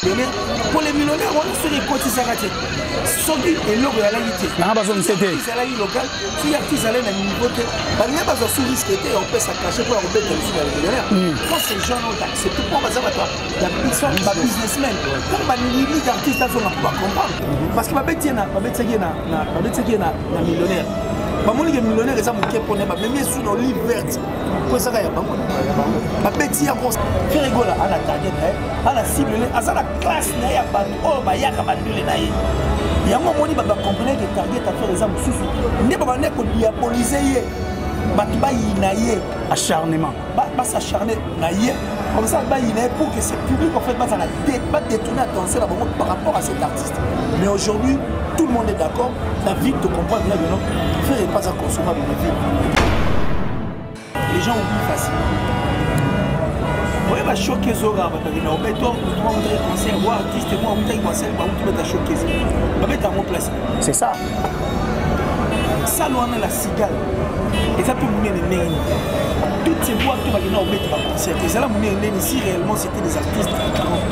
Millionnaire, mpo le Millionnaire wana soki ekotisaka te, soki eloko ezalaki te, nanga bazongisa te. Ezalaki local. Soki artiste azalaki na niveau te, balingi bazwa sous risque te ya kopesa cachet mpo ya kobeta lisusu na le Millionnaire. Quand ces gens ont accepté, mpo baza bato ya biso, babusinessmen, ntango bandimi artiste azonga mpo bacomprendre, parce que babeti ye na babetisaki ye na babetisaki ye na Millionnaire, bamoni ke Millionnaire eza moke, mpona bamemi esu na Olive Verte, po ezaka ya bango. Babeti yango. Ferre Gola ana target na ye, ana cible ne, aza na classe na ye ya bato oyo bayaka bandule na ye. Yango omoni bato bacomprene ke target affaire eza mosusu, nde babande kodiabolize ye, bato bayina ye. Acharnement. Basacharne na ye comme ça, bayina ye pour que ce public en fait bazala badétourner attention na bango par rapport à cet artiste. Mais aujourd'hui, tout le monde est d'accord, la vie te comprendre là que non, Ferre est pas inconsommable na vie. Les gens oublient facilement. Oyeba showcase oyo kaka bato akenda kobeta, motu moko akutaki concert wa artiste moko akutaki concert, bauti beta showcase, babeta yango place. C'est ça. Salle wana la Cigale eza mpe monene ndenge nini? Toutes ces boîtes to bakenda kobeta baconcert ezala monene ndenge? Si réellement c'était des artistes grands,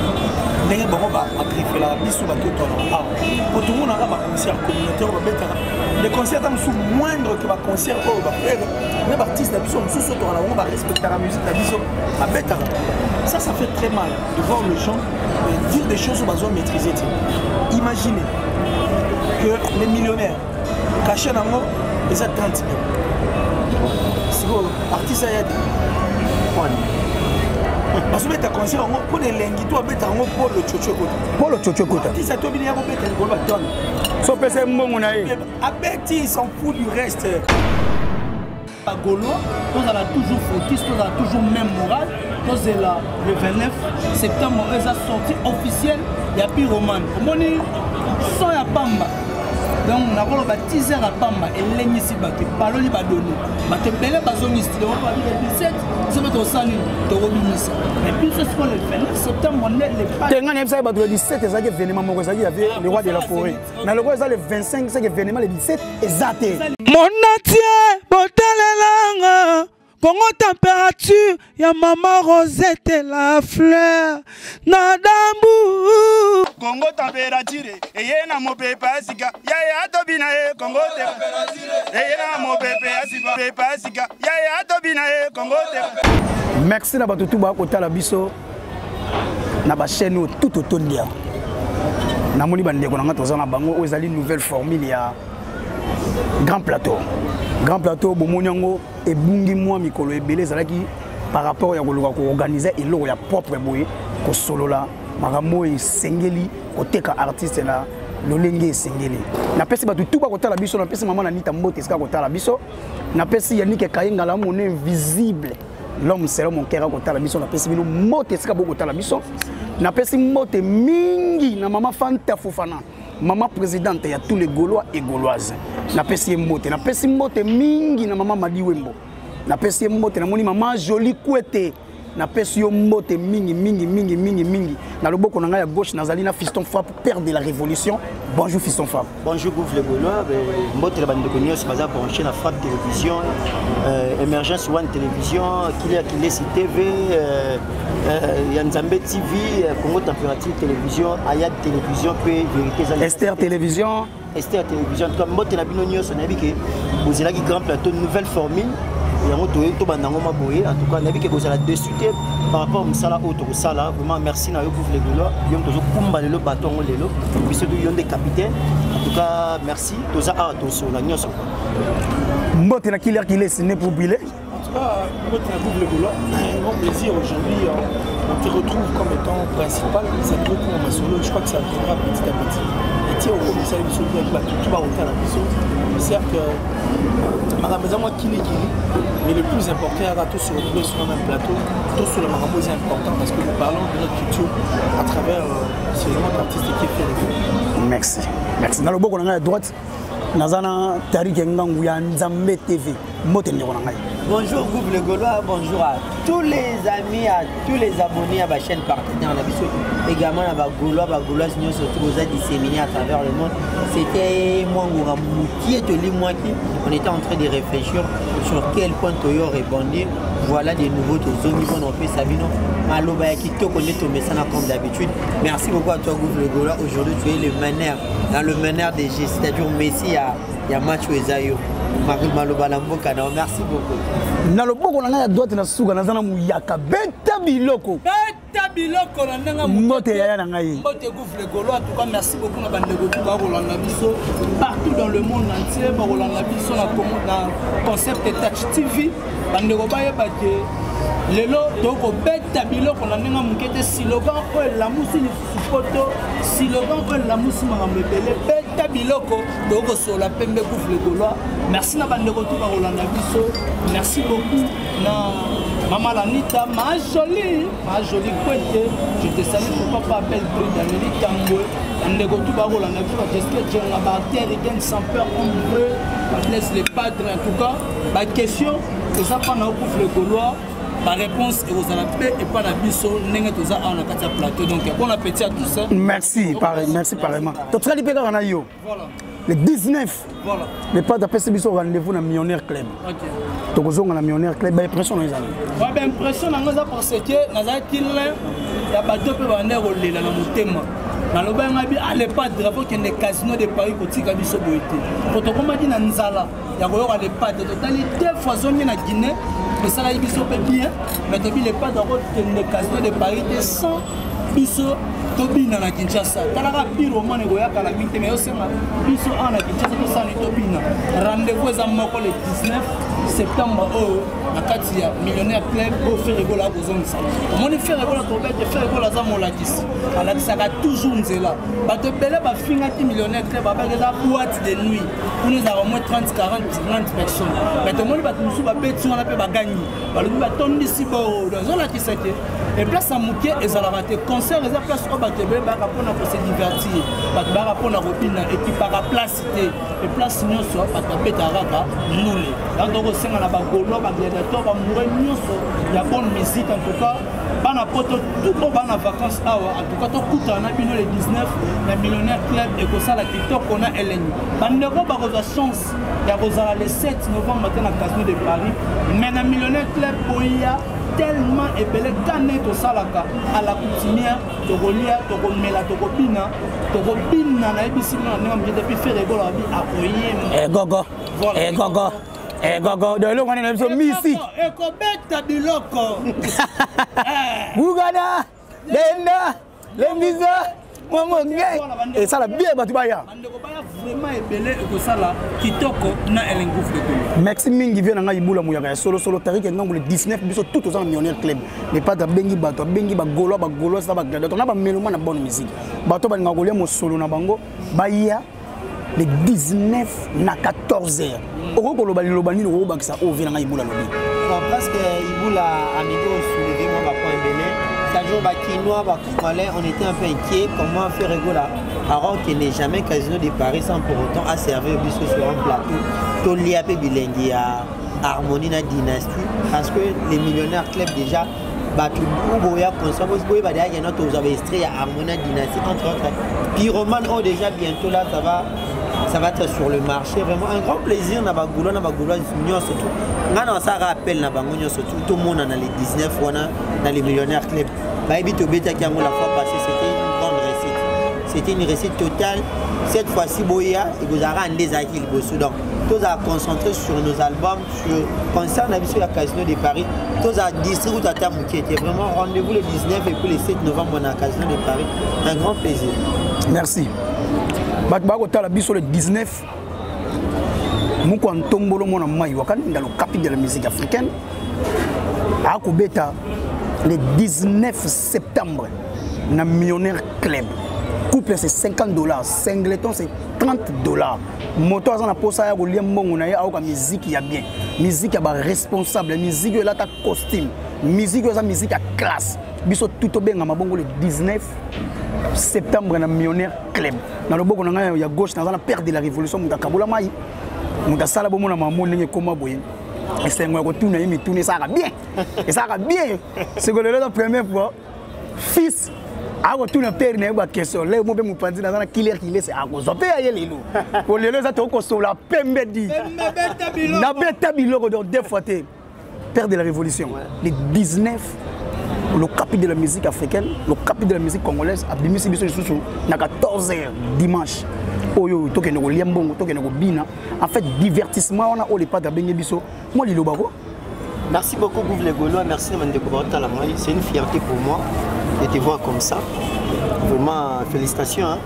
ndenge bango bagrifelaka biso bato tolaka awa, po tomonaka baconcert communautaire babetaka, les concerts ata mosusu moindre que baconcert oyo baFerre na baartiste na biso mosusu oyo tokana bango barespectaka musique na biso babetaka. Ça fait très mal de voir les gens dire des choses oyo bazo maîtriser te. Imaginez que les Millionnaires, cachet nango eza 30 000. Sikoyo artiste aya te, bazobeta concert yango mpo na elengi to abeta yango mpo le chocho ekota. Mpo le chocho ekota. Artiste atobini ya kobeta likolo batone. So opesa ye mbongo na ye. Abeti, il s'en fout du reste. Bagaulois, tozala toujours focus, tozala toujours même moral. Tozela le 29 septembre oyo eza sortie officielle ya Pyromane. Omoni son ya pamba, donc nakoloba teaser ya pamba elengisi bato, ebaloli badoni, bato ebele bazongi studio. Babi le 17 biso mpe tosala nini? Tokobimisa. Mais biso sikoyo le 29 septembre nde le Te, ngai nayebisaki bato, le 17 ezalaki événement moko ezalaki, yave le Roi de la Forêt. Mais lokola eza le 25, c'est événement le 17 eza te. Monatie botalelanga Kongo Température ya mama Rosette la fleur na dambu. Kongo Température eye na mopepe ya sika, yaya atobina ye. Kongo eye na mopepe ya sika, pepe ya sika, yaya atobina ye. Kongo te. Merci na bato tu bakotala biso na bachaîne oyo tout otondi yango. Namoni bandeko na nga, toza na bango. Oyo ezali nouvelle formule ya Grand Plateau. Grand Plateau, bomoni yango ebungi mwa mikolo ebele, ezalaki par rapport ya koluka koorganize eloko ya propre boye, kosolola makambo oyo esengeli, koteka artiste na lolenge esengeli. Napesi bato tu bakotala biso, napesi mama na Nita mbote esika kotala biso, napesi Yanike Kayengala, mon invisible, l'homme selon mon cœur, akotala biso. Napesi bino mbote esika bokotala biso. Napesi mbote mingi na mama Fanta Fofana, mama présidente ya tous les Gaulois et Gauloises, napesi ye mbote. Napesi mbote mingi na mama Madi Wembo, napesi ye mbote. Namoni mama Joli Kwete, napesi yo mbote mingi mingi mingi mingi mingi. Na loboko na ngai ya gauche, nazali na Fiston Frappe, père de la révolution. Bonjour Fiston Frappe. Bonjour Gouv le Gaulois, mbote na bandeko nyonso baza branché na Frappe Télévision, Émergence One Télévision, Kilia Kilesi TV, ya Nzambe TV, Congo Température Télévision, Ayad Télévision mpe Vérité eza Esther Télévision. Esther Télévision. En tout cas, mbote na bino nyonso. Nayebi ke bozelaki Grand Plateau, nouvelle formule yango toye tobanda yango mwa boye. En tout cas, nayebi ke bozala dessus te par rapport mosala oyo tokosala. Vraiment merci na yo Gouv le Gaulois, yo moto ozokumba lelo bato yango lelo, biso to yo nde capitaine. En tout cas merci, toza awa tosola nyonso. Mbote na Killer Kilesi, né pour briller. En tout cas, mbote na Gouv le Gaulois, un grand plaisir aujourd'hui. On te retrouve comme étant principal, ça te retrouve en solo, je crois que ça viendra petit à petit. Et tiens, au commissariat du Soleil, tout va au la biso. Certes, makambo eza mwa kilikili, mais le plus important yaka tous se retrouver sur un même plateau, tous sur le makambo eza important, parce que nous parlons de notre culture à travers ce grand artiste qui est Ferre. Merci, merci. Na loboko na ngai ya droite, naza na Tarike Ngangu ya Nzambe TV. Mbote ndeko na ngai. Bonjour couple Gaulois, bonjour à tous les amis, à tous les abonnés à ma chaîne partenaire na biso, également à ba Gaulois, ba Gauloises nyonso tout boza disséminés à travers le monde. C'était moi Ngoura Moukié Toli Mwaki, on était en train de réfléchir sur quel point toyo rebondir. Voilà de nouveaux tozongi pona opesa bino maloba ya kitoko nde tomesana comme d'habitude. Merci beaucoup à toi Gouv le Gaulois. Aujourd'hui tu es le meneur, dans le meneur des G, c'est-à-dire Messi ya ya match oyo eza yo maloba na mboka na yo. Merci beaucoup. Na loboko na ngai ya droite na suka naza na muyaka beta biloko. Beta biloko na ndenge mbote yaya na ngai. Mbote Gouv le Gaulois, en tout cas merci beaucoup na bandeko tout bakolanda biso partout dans le monde entier, bakolanda biso na na concept Touch TV. Bandeko bayeba ke lelo tokobeta biloko na ndenge moke te, slogan oyo elamusi lisusu poto, slogan oyo elamusi makambo ebele, beta biloko tokosola pembe. Gouv le Gaulois, merci na bandeko tout bakolanda biso. Merci beaucoup na Mama Lanita, ma jolie, ma jolie Kwete, je te salue, pourquoi pas belle prix d'Amélie Tambwe, bandeko tout bakolanda biso, ba Jessica Djonga, ba Terre Eden sans peur, homme vrai, ba Blaise le Padre, en tout cas, ba question, eza pa na Gouv le Gaulois, ba réponse ekozala mpe epa na biso ndenge toza awa na kati ya plateau. Donc bon appétit à tous. Merci, pareil, merci pareillement. Totikali mpe kaka na yo. Voilà. Le 19. Voilà. Le padre apesi biso rendez-vous na Millionnaire Club. Okay. Tokozonga na Millionnaire Club, ba impression na ezali. Ouais, ba impression na nga parce que nazalaki l'un ya bato mpe banda kolela na motema. Naloba yanga bi ah le padre faut kende casino de Paris kotika biso boye te. Po tokomaki na nzala ya koyoka le padre, totali deux fois zongi na Guinée, esalaki biso mpe bien, mais tobi le padre akokende casino de Paris te sans biso tobina na Kinshasa. Talaka pire omona ekoyaka na mingi te, mais osenga biso awa na Kinshasa tosala nini tobina. Rendez-vous eza moko le 19 septembre oyo na kati ya Millionnaire Club oyo Ferre Gola akozongisa. Omoni Ferre Gola tobete, Ferre Gola aza molakisi, alakisaka toujours nzela. Bato ebele bafingaki Millionnaire Club, babaki eza boîte de nuit, kuna ezalaka au moins 30, 40, 50 personnes, mais tomoni bato mosusu babeti wana mpe bagangi, balobi batondisi boro. Donc ezolakisa ke e place ya moke ezalaka te. Concert eza place oyo bato ebele bayaka mpona kose divertir, bato bayaka mpona kobina, ekipaka place te. E place nyonso bato babetaka kaka ndule. Donc tokosenga na bagaulois, bagladiateur, bamoureux nyonso ya bonne musique, en tout cas bana poto tout oyo bana vacances awa, en tout cas tokutana na bino le 19 na Millionnaire Club, ekosala kitoko na elengi. Bandeko bakozwa chance ya kozala le 7 novembre te na Casino de Paris, mais na Millionnaire Club boya tellement ebele kane tosalaka à la coutumière, tokolia, tokomela, tokobina, tokobina. Nayebisi bino na ndenge moke depuis Ferre Gola abi akoyemba egogo egogo egogo do eloko wana na biso misi ekobeta biloko bugana lenda lembisa mwamonge esala bien bato baya. Bandeko baya vraiment ebele, ekosala kitoko na elengi de Gaulois. Merci mingi vie na ngai Ibula Muyaka ya solo solo Tarik Ngango. Le 19 biso tout toza na Millionnaire Club. Le padre abengi bato, abengi bagaulois, bagaulois na bagladiateur na bameloma na bonne musique, bato balingaka kolia mosolo na bango baya le 19 na 14 heures. Okoki koloba liloba nini okobakisa oyo vie na ngai Ibula lobi? Bon, parce que Ibula Amigo soulevé moi ba point ebele, c'est-à-dire ba Kinois, ba Congolais, on était un peu inquiets comment Ferre Gola alors qu'il n'est jamais Casino de Paris sans pour autant à servir biso sur un plateau tolia pe bilengi ya Harmonie na Dynastie, parce que les Millionnaires Club déjà bato boya conscient boyeba deya kena tozwa baextrait ya Harmonie na Dynastie, entre autres Pyromane oyo déjà bientôt là ça va être sur le marché. Vraiment un grand plaisir na bagaulois na bagaulois nyonso tout. Ngai na nasalaka appel na bango nyonso tout, tomonana le 19 wana na les Millionnaire Club. Bayebi tobetaki yango la fois passée, c'était une grande réussite, c'était une réussite totale. Cette fois-ci boya ekozalaka nde ezalaki liboso. Donc tozala concentré sur nos albums, sur concert na biso ya Casino de Paris. Tozala district kutu ata moke te. Vraiment rendez-vous le 19 et puis le 7 novembre na Casino de Paris, un grand plaisir. Merci. Bato bakotala biso le 19 moko ya ntombolo mwana mai wakaninda le capi de la musique africaine akobeta le 19 septembre na Millionnaire Club. Couple, c'est 50 $, singleton, c'est 30 $. Moto aza na posa ya kolia mbongo na ye, aoka musique ya bien, musique ya baresponsable, musique oyo elata costume, musique oyo eza musique ya classe. Biso tout tobengama bongo le 19 septembre na Millionnaire Club. Na loboko na ngai ya gauche naza na père de la révolution, moto akabola mai, moto asala bomona mamo ndenge ekóma boye. Esengo ya kotuna ye mituna esalaka bien. Esalaka bien. Siko lelo eza première fois fils akotuna pere na ye baquestion leo mo mpe mopanzi naza na killer kilese akozwa mpe ya ye lelo po lelo eza tokosola pembe di nabeta biloko donc deux fois te. Père de la révolution, ouais. Le 19, le capi de la musique africaine, le capi de la musique congolaise abimisi biso lisusu na 14h dimanche oyo tokende kolia mbongo, tokende kobina, en fait divertissement wana oyo le padre abenge biso mwa liloba ko. Merci beaucoup Gouv les Gaulois, merci Mandeko Baotala. C'est une fierté pour moi de te voir comme ça. Vraiment, félicitations. Hein.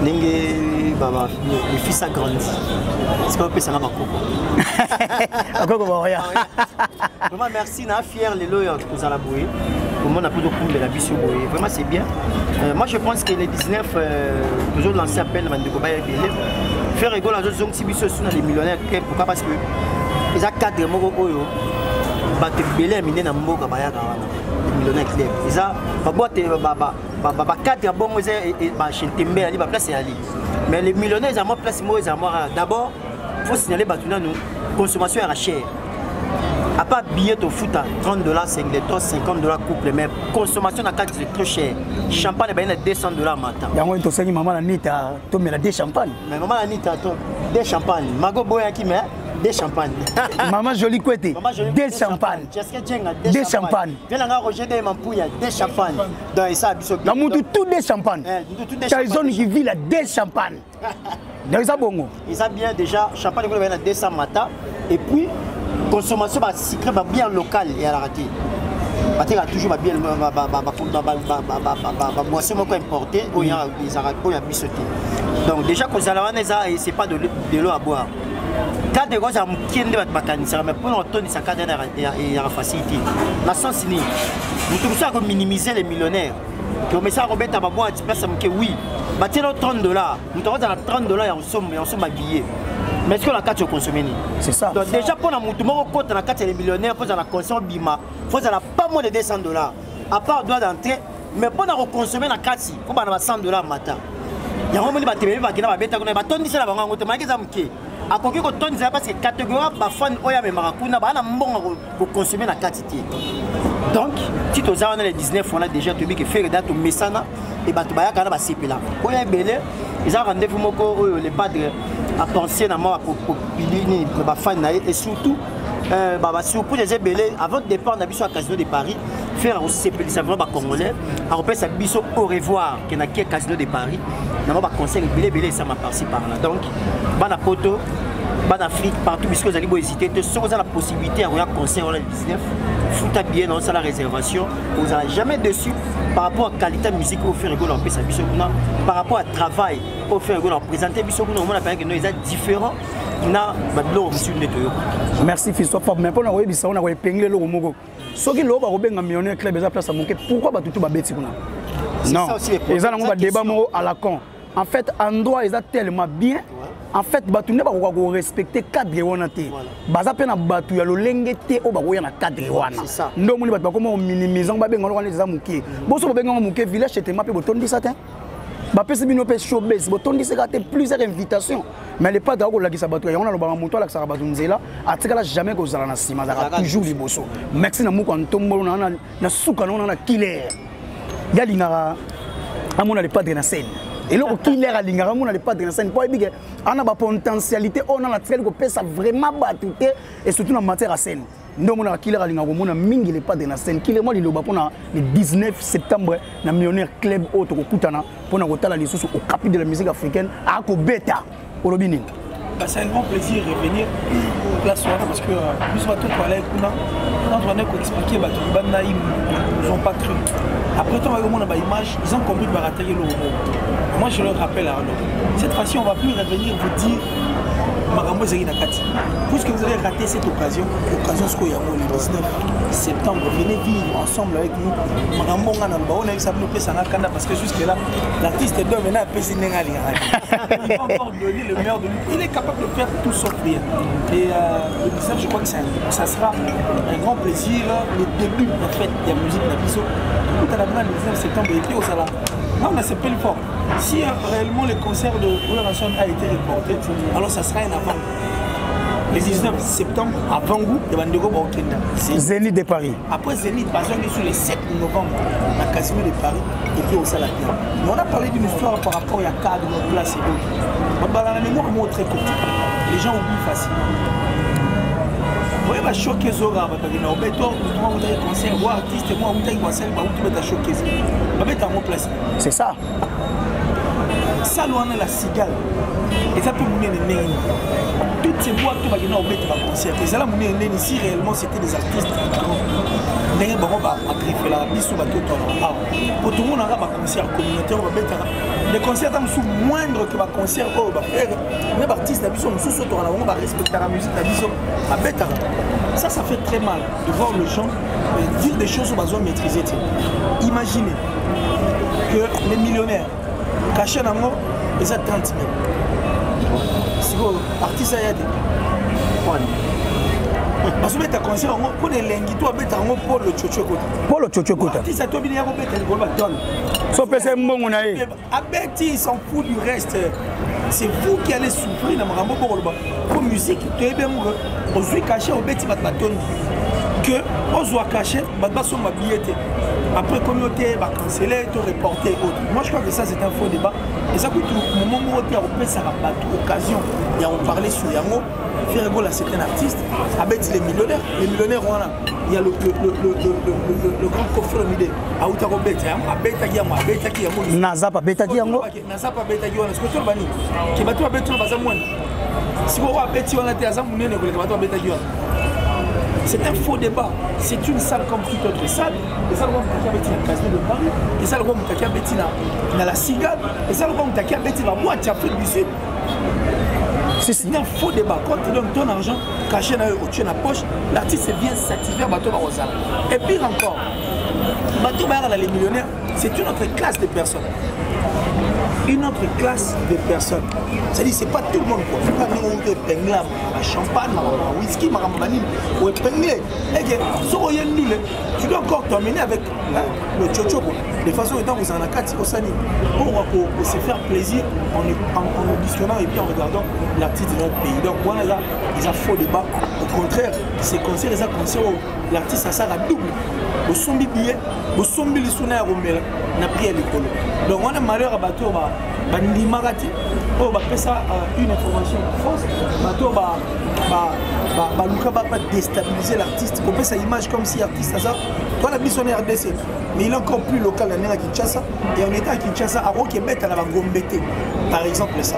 Ndenge baba le fils a grandi. C'est pas opesanga bakoko. Bakoko baoya. Vraiment merci na fier lelo ya kozala boye. Comment on a pu kumbela biso boye. Vraiment c'est bien. Moi je pense que les 19 toujours lancé appel Mandeko Baya ebele. Ferre Gola azozongisi biso sous les millionnaires. Pourquoi? Parce que eza cadre moko oyo bato ebele ya minene na mboka bayaka wana millionnaire club eza baboite bacadre ya bongo eza bachentembe yali baplace eyali, mais le millionnaire eza mwa place moko eza mwa rare. D'abord faut signaler bato nanu consommation ya cher, à part billet tofuta 30 $, singleton 50 $ couple, mais consommation na kati c'est trop cher. Champagne baye na 200 $ matin. Yango tosengi mama na Nita tomela deux champagne. Mais mama na Nita to deux champagne, mago boyaki, mais deux champagne. Maman Jolie Kwete, deux champagne. Jessica Djenga, deux champagne. Viens là, Roger de Mampouya, deux champagne. Donc ça biso. La mutu tout deux champagne. Tyson qui vit la deux champagne. Donc ça bongo. Et ça bien déjà champagne vous avez 200 matin et puis consommation ba sucré ba bien local et à la raté. Bateka toujours ba bien ba ba ba ba ba ba ba ba ba boisson moko importé oyo ezalaka oyo ya biso te. Donc déjà kozala wana eza c'est pas de l'eau à boire. Cadre kozala moke nde bato bakanisaka, mais mpona kotondisa cadre ya facilité na sens nini, moto mosusu akominimiser les millionnaires tomesaka kobeta baboite place ya moke. Oui, batiela 30 $, moto akozala 30 $ ya kosomba billet, mais est-ce que na kati okonsome nini? C'est ça. Donc déjà mpona motu moko kota na kati ya les millionnaires, mpo ozala conscient obima, faut ozala pas moins de 200 $, à part droit d'entrée, mais mpona kokonsome na kati mpo bana ba 100 $ mata. Yango moni bato ebele bakenda babeta kuna, batondisela bango yango te, mayaki eza moke, akoki kotondisela parce que catégorie bafan oyo amemaka kuna baa na mbongo kokonsome na kati te. Donc ti toza wana le 19 wana, déjà toyebi ke Ferre da tomesana e bato bayaka na basepela oyo ebele. Eza rendez-vous moko oyo le padre apense na mwa bapili nini bafan na ye et surtout basurprise eza ebele. Avant départ na biso ya Casino de Paris, Ferre akosepelisa vraiment bacongolais, akopesa biso au revoir ke na kie Casino de Paris na mwa baconcert ebele ebele esama par-ci par-là. Donc bana Poto, bana Afrique, partout bisika ozali, bohésite te. Soki oza na possibilité ya koya concert wana le 19, futa billet na osala réservation, ozala jamais dessus par rapport à qualité ya musique oyo Ferre Gola apesa biso kuna, par rapport à travail oyo Ferre Gola aprésente biso kuna. Omona mpenza kendo eza différent na babiloko mosusu nde toyoka. Merci fiston Fab, mais mpona koyebisa ngo na koepengele eloko moko, soki lelo bakobenga millionnaire club eza place ya moke, pourquoi bato tu babeti kuna? Non, eza nango badébat moko à la con. En fait endroit eza tellement bien, en fait bato nde bakoka korespecte cadre wana te, baza mpe na bato ya lolenge te oyo bakoya na cadre wana. Nde omoni bato bakoma kominimize ngo, babenga wana eza moke. Boso bobengango moke, village etema mpe botondisa te, bapesi bino mpe showbase, botondisaka te, plusieurs invitations, mais le padre akolakisa bato yango. Nalobaka moto alakisaka bato nzela atikala jamais kozala na nsima, azalaka toujours liboso. Merci na moko ya ntombolo na suka nango na killer ye alingaka amona le padre na scène. Eloko killer alingaka amona le padre na scène mpo ayebi ke ana bapotentialité oyo nana atikali kopesa vraiment bato te, et surtout na matière ya scène. Nde omonaka killer alingaka komona mingi le padre na scène. Killer, mwa liloba mpona le 19 septembre na Millionnaire Club oyo tokokutana mpona kotala lisusu okapi de la musique africaine akobeta, olobi nini? Bah, c'est un grand plaisir de revenir place wana parce que biso bato toalaki kuna, quand on a koexpliquer bato libanda, ils nous ont pas cru. Après temps bakomona baimage, ils ont compris que barataki eloko moko. Moi je leur rappelle, alors cette fois-ci on va plus revenir vous dire makambo ezalaki na kati, puisque vous avez raté cette occasion. Occasion sikoyo yango le 19 septembre, venez vivre ensemble avec nous. Makambo nga na loba oyo nayebisa bino opesanga kanda, parce que jusque là l'artiste doit maintenant apesi ndenge alingaka, il va encore donner le meilleur de lui, il est capable de faire tout sauf rien. Et le 19, je crois que ça sera un grand plaisir, le début en fait de la musique na biso tout à la le 19 septembre. Et puis ozala là, on a sepeli fort. Si réellement le concert de Werrason a été reporté, alors ça sera un avant. Le 19 septembre, avant goût, et bandeko bakokenda Zénith de Paris. Après Zénith, bazongi sur le 7 novembre na Casino de Paris et puis osala bien. Mais on a parlé d'une histoire par rapport à cadre, place et autres. Babala na mémoire moko très courte. Les gens oublient facilement. Oye bashowcase oyo kaka bato bakenda kobeta moto moko akutaki concert wa artiste moko akutaki concert bauti beta showcase, babeta yango place. C'est ça. Salle wana La Cigale eza mpe monene ndenge nini? Toutes ces boîtes oyo bakenda kobeta baconcert ezala monene ndenge si réellement c'était des artistes grands, ndenge bango bagrifelaka biso bato tolaka awa, po tomonaka baconcert communautaire oyo babetaka, des concerts ata mosusu moindre que baconcert oyo baFerre na baartiste na biso mosusu oyo tokana bango barespectaka musique na biso babetaka. Ça, ça fait très mal de voir les gens dire des choses oyo bazo maîtriser te. Imaginez que les millionnaires, cachet nango eza 30 000. Sikoyo artiste aya te, bazobeta concert yango mpo na elengi to abeta yango mpo le chocho ekota. Mpo le chocho ekota. Artiste atobini ya kobeta likolo batone. So opesa ye mbongo na ye. Abeti, il s'en fout du reste. C'est vous qui allez souffrir na makambo bokoloba po musique toyebi yango. Ozwi cachet, obeti, bato batondi, que ozwa cachet, bato basomba billet te, après communauté bacancele to reporter autre. Moi, je crois que ça, c'est un faux débat. Eza kutu moment moko te ya kopesaka bato occasion ya koparler sur yango. Ferre Gola, c'est un artiste, abeti les millionnaires. Les millionnaires wana, il y a le grand Koffi Olomide auta kobeta yango, abetaki yango, abetaki yango. Nazap abetaki yango. Nazap abetaki wana. Sikoyo toloba nini? Ke bato babeti wana baza mwana? Sikoyo oyo abeti wana te aza monene koleka bato babetaki wana? C'est un faux débat. C'est une salle comme toute autre salle. Eza lokola moto aki abeti na Casino de Paris, eza lokola moto aki abeti na La Cigale, eza lokola moto aki abeti na boîte ya Afrique du Sud. C'est un faux débat. Quand tu donnes ton argent, cachet na yo, otie na poche, l'artiste vient satisfaire bato bakozala. Et pire encore, bato bayaka na les millionnaires, c'est une autre classe de personnes. Une autre classe de personnes. C'est-à-dire, c'est pas tout le monde, quoi. Pas ndenge outi épingle ba champagne, ba whisky, makambo banini oépingle eke soki oye ndule, tu dois encore t'emmener avec, hein, le chocho, quoi. De façon étant kozala na kati osani okoka ko se faire plaisir en auditionnant et puis en regardant l'artiste de notre pays. Donc wana eza faux débat. Au contraire, ces concerts eza concert oyo l'artiste asala double: bosombi billet, bosombi lisuna ya komela na prix ya likolo. Donc wana malheur ya bato oyo bandimaka te, oyo bapesa une information fausse, bato oyo baluka badéstabiliser l'artiste, kopesa image comme si artiste aza towana biso na RDC, mais il est encore plus local na ndenge ya Kinshasa. Et on était à Kinshasa, akoki ebeta na bangombe te, par exemple. Ça,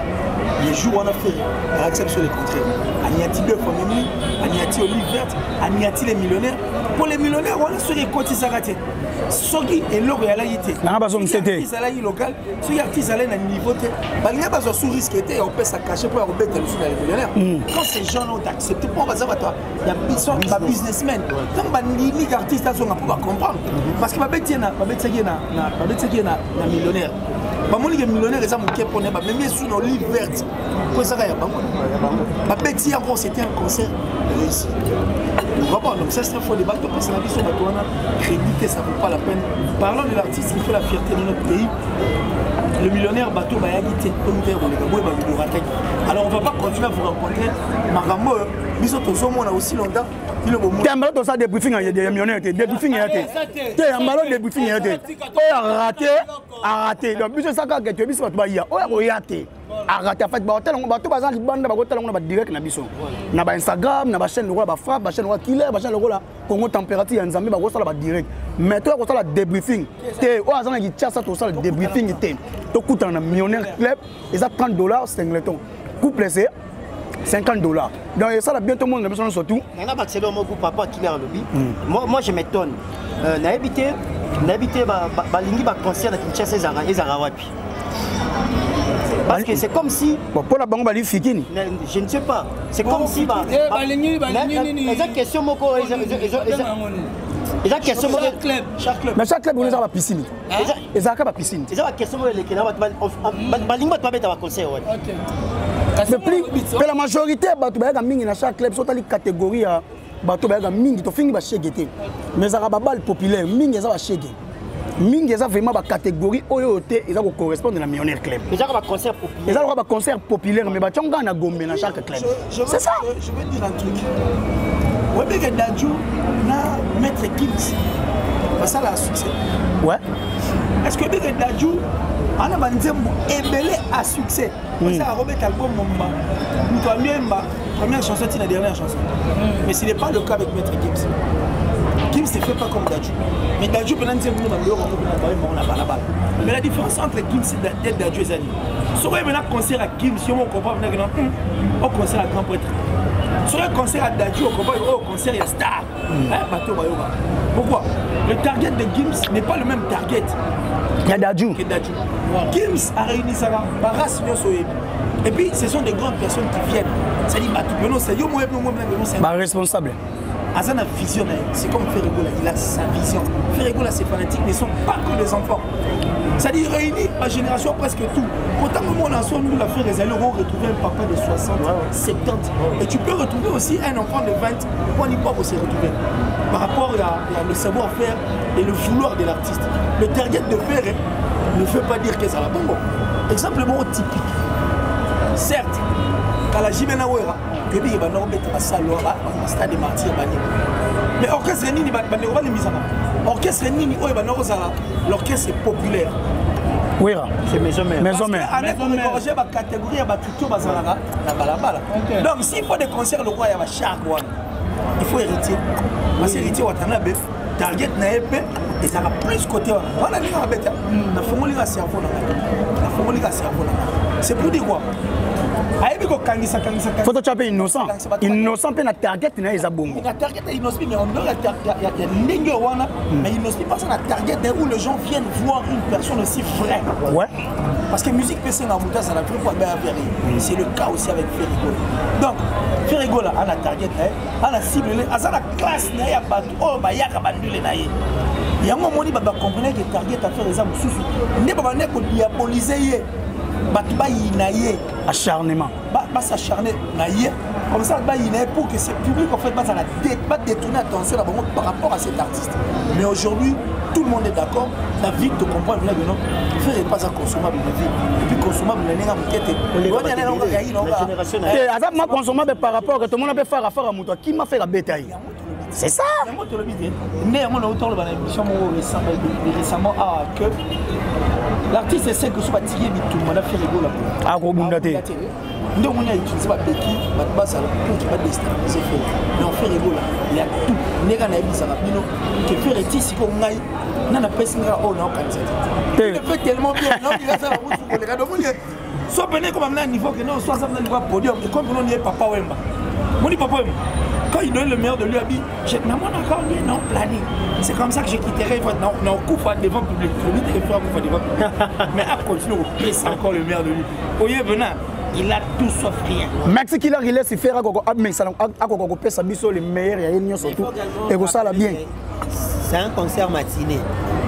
les jours wana, Ferre alakisa biso le contraire. Aniati deux fois memi, aniati olive verte, aniati les millionnaires. Pour les millionnaires wana, soki ekotisaka te, soki eloko eyalaki te, nanga bazongisa te. Ezalaki local. Soki artiste alai na niveau te, balingi bazwa sous risque te ya kopesa cachet mpo ya kobeta lisu na les millionnaires. Quand ces gens là ont accepté, mpo baza bato ya biso, babusinessmen, ntango bandimi ka artiste azonga mpo bacomprendre, parce que babeti ye na babetisaki ye na babetisaki ye na millionnaire, bamoni ke millionnaire eza moke mpona bamemi esu na olive verte mpo ezaka ya bango, babeti yango, c'était un concert réussi. Vraiment, donc ça, c'est un faux débat. Topesa na biso bato wana crédit te, ça vaut pas la peine. Parlons de l'artiste qui fait la fierté de notre pays. Le millionnaire, bato bayaki te, oyo te koleka boye bakorataki. Alors on va pas continuer à vous raconter makambo oyo biso tozomona aussi longtemps bino bomona. Te, yambalo tosala débriefing ya millionnaire te, débriefing ya te te, yambalo débriefing ya te. Oyo araté, araté. Donc biso esaka ke toyebi biso bato baya, oyo akoya te araté. En fait, baotala yango, bato baza libanda bakotala yango na badirect na biso na bainstagram, na bachaîne lokola bafrappe, bachaîne lokola Killer, bachaîne lokola Congo Température ya Nzambe, bakosala badirect. Mais toya kosala débriefing te. Oyo aza na Kinshasa, tosala débriefing te. Tokutana na Millionnaire Club, eza 30 $ singleton, couple c'est 50 $. Donc esala bien, tomona na biso nyonso tout. Nanga bakiselo moko, papa Killer alobi. Moi, je m'étonne. Nayebi te balingi baconcert na Kinshasa ezalaka wapi, parce que c'est comme si Bon, mpo na bango balingi fikini. Je ne sais pas, c'est comme si balingi nini? Eza question moko, eza question moko. Club. Mais chaque club eza bapiscine, ezalaka bapiscine. Eza baquestion moko elekela bato, balingi bato babeta baconcert wapi? Mais plus mpe la majorité ya bato bayaka mingi na chaque club. So otali catégorie ya bato bayaka mingi, tofingi bashege te, mais ezalaka babale populaire mingi, eza bashege. Mingi eza vraiment bacatégorie oyo te eza kocorrespondre na Millionnaire Club. Ezaka baconcert populaire. Eza lokola baconcert populaire, mais batiango kaka na Gombe, na chaque club. C'est ça. Je veux dire un truc. Oyebi ke Dadju na Maître Gims basala succès? Ouais. Est ce que oyebi ke Dadju ana banzembo ebele à succès? Osala kobeta album momba, moto amiyemba première chanson tina dernière chanson. Mais ce n'est pas le cas avec Maître Gims. Gims ne fait pas comme Dadju, mais Dadju mpena nzembo no bandeko yango mpena bayembango na balabala. Mais la différence entre Gims et Dadju ezali, soki oyebi na concert ya Gims, yo moko comprendre que non, au concert ya grand prêtre. Soki concert ya Dadju, ocomprendre oyo concert ya star. Bato bayoka. Pourquoi le target de Gims n'est pas le même target ya Dadju? Que Dadju. Gims aréunisaka barace nyonso oyebi, et puis ce sont des grandes personnes qui viennent, c'est-à-dire bato peno c'est yo moyebi moyebi. Baresponsable. Aza na vision na ye. C'est comme Ferre Gola, il a sa vision. Ferre Gola, ses fanatiques ne sont pas que des enfants, c'est-à-dire réunit ma génération, presque tout. Autant que moi, on a nous la Ferre ezali, on retrouver un papa de 60, 70, et tu peux retrouver aussi un enfant de 20. On n'y pas se retrouver par rapport à le savoir-faire et le vouloir de l'artiste. Le target de Ferre ne veut pas dire que ça la bongo. Exemple moko typique, certes kala JB na Wera, toyebi ke banda kobeta basalo bastade de Martyr banini, mais orchestre nini, bandeko balimbisaka, orchestre nini oyo banda kozala l'orchestre populaire? Wera. C'est Maison Mère. Maison Mère. Ane koregorge bacatégorie ya bato to bazalaka na balabala. Donc s'il faut des concerts lokola ya bachark wana, il faut Héritier, parce que Héritier Watanabe, target na ye mpe ezalaka plus côté wana. Wana ndenge abeta, nafongoli ka cerveau na ngai, nafongoli ka cerveau na ngai. C'est pour dire quoi? Ayebi kokangisa kangisa. Faut totya mpe Innocent. Innocent mpe na target na ye eza bongo. Na target ya Innoss'B, mais en dehors ya ndenge wana, mais Innoss'B passe na target na ye où les gens viennent voir une personne aussi vraie. Parce que musique mpe esenga moto azala vrai po abaya vers ye. C'est le cas aussi avec Ferre Gola. Donc Ferre Gola ana target na ye, ana cible ne, aza na classe na ye ya bato oyo bayaka bandule na ye. Yango omoni bato bacomprene ke target affaire eza mosusu, nde babande kodiabolize ye, bato bayina ye. Acharnement. Basacharne na ye comme ça, bayina ye pour que ce public en fait bazala badétourner attention na bango par rapport à cet artiste. Mais aujourd'hui, tout le monde est d'accord. La vie te comprend bien que non, Ferre est pas consommable na vie, et puis consommable na ndenge ya moke te. Te, aza ma consommable par rapport que tomona mpe fara fara, moto akima Ferre abeta ye, c'est ça. Yango tolobi te, nde yango nauta oloba na émission moko récemment awa que l'artiste sait que so batiki ye bitumba na Ferre Gola, akobunda te. Nde omoni autilize babeki bato bazala pour ke badestabilize Ferre. Mais en Ferre Gola ya tout, ndenge nayebisaka bino ke Ferre ti sikoyo, ngai na napesi nga oyo naokanisa te, il fait tellement bien, naokingasala mosu koleka. Domoni so pene ekoma na niveau ke non, so aza na niveau ya podium, ekomi pene onie Papa Wemba. Moni Papa Wemba, quand il donnait le meilleur de lui, abi namonaka onie non planning, c'est comme ça que je quitterai na okufa devant public. Tobi te efa akufa devant public, mais a continue kopesa encore le meilleur de lui. Oye vena, il a tout sauf rien. Maxi Killer, il laisse faire, akoko amesana, akoka kopesa biso le meilleur ya ye nyonso, tout ekosala bien. C'est un concert matinée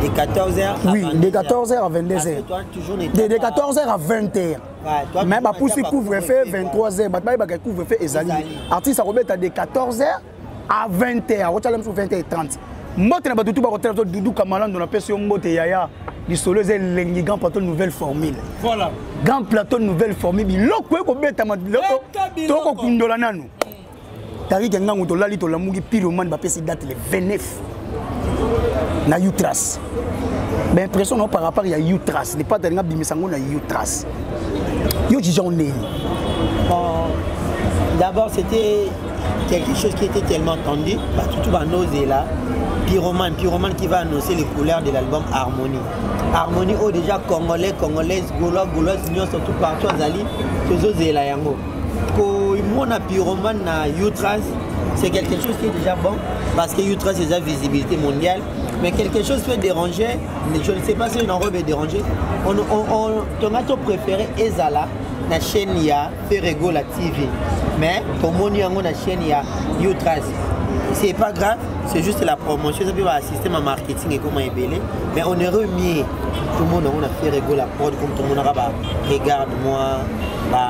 de 14h à Oui, de 14h à 22h. Parce que toi, toujours de 14h à 20h. Ouais, toi, mais toujours bapusi na couvre-feu. Couvre-feu. 23h, bato bayebaka couvre-feu ezali. Ezali. Artiste akobeta de 14h à 20h, akotiala mosusu 20h30. Mbote na bato tu bakotala to Dudu Kamalando, napesi yo mbote yaya. Lisolo eza elengi. Grand Plateau nouvelle formule. Voilà. Grand Plateau nouvelle formule, biloko ekobetama, biloko. Beta biloko. Tokokundola nanu tariki ngango, tolali tolamuki, Pyromane bapesi date le 29 na Utras. Baimpression nao par rapport ya Utras, le padre alinga bimisa yango na Utras, yo jija onei? Bon, d'abord, c'était quelque chose qui était tellement tendu. Bah, tout va là. Pyromane, Pyromane qui va annoncer les couleurs de l'album Harmonie. Harmonie, oh, déjà Congolais, Congolaises, Gaulois, Gauloises, surtout partout azali, tozozela yango. Komona Pyromane na Utras, c'est quelque chose qui est déjà bon parce que Utras c'est déjà visibilité mondiale. Mais quelque chose peut déranger, mais je ne sais pas si une robe est dérangée. On a préféré ezala. na chaîne ya Ferre Gola TV mais tomoni yango na chaîne ya Utras. C'est pas grave, c'est juste la promotion, ça peut ba système marketing ekoma ebele, mais on aurait mieux tout le monde on a Ferre Gola prod comme tout le monde ba regarde moi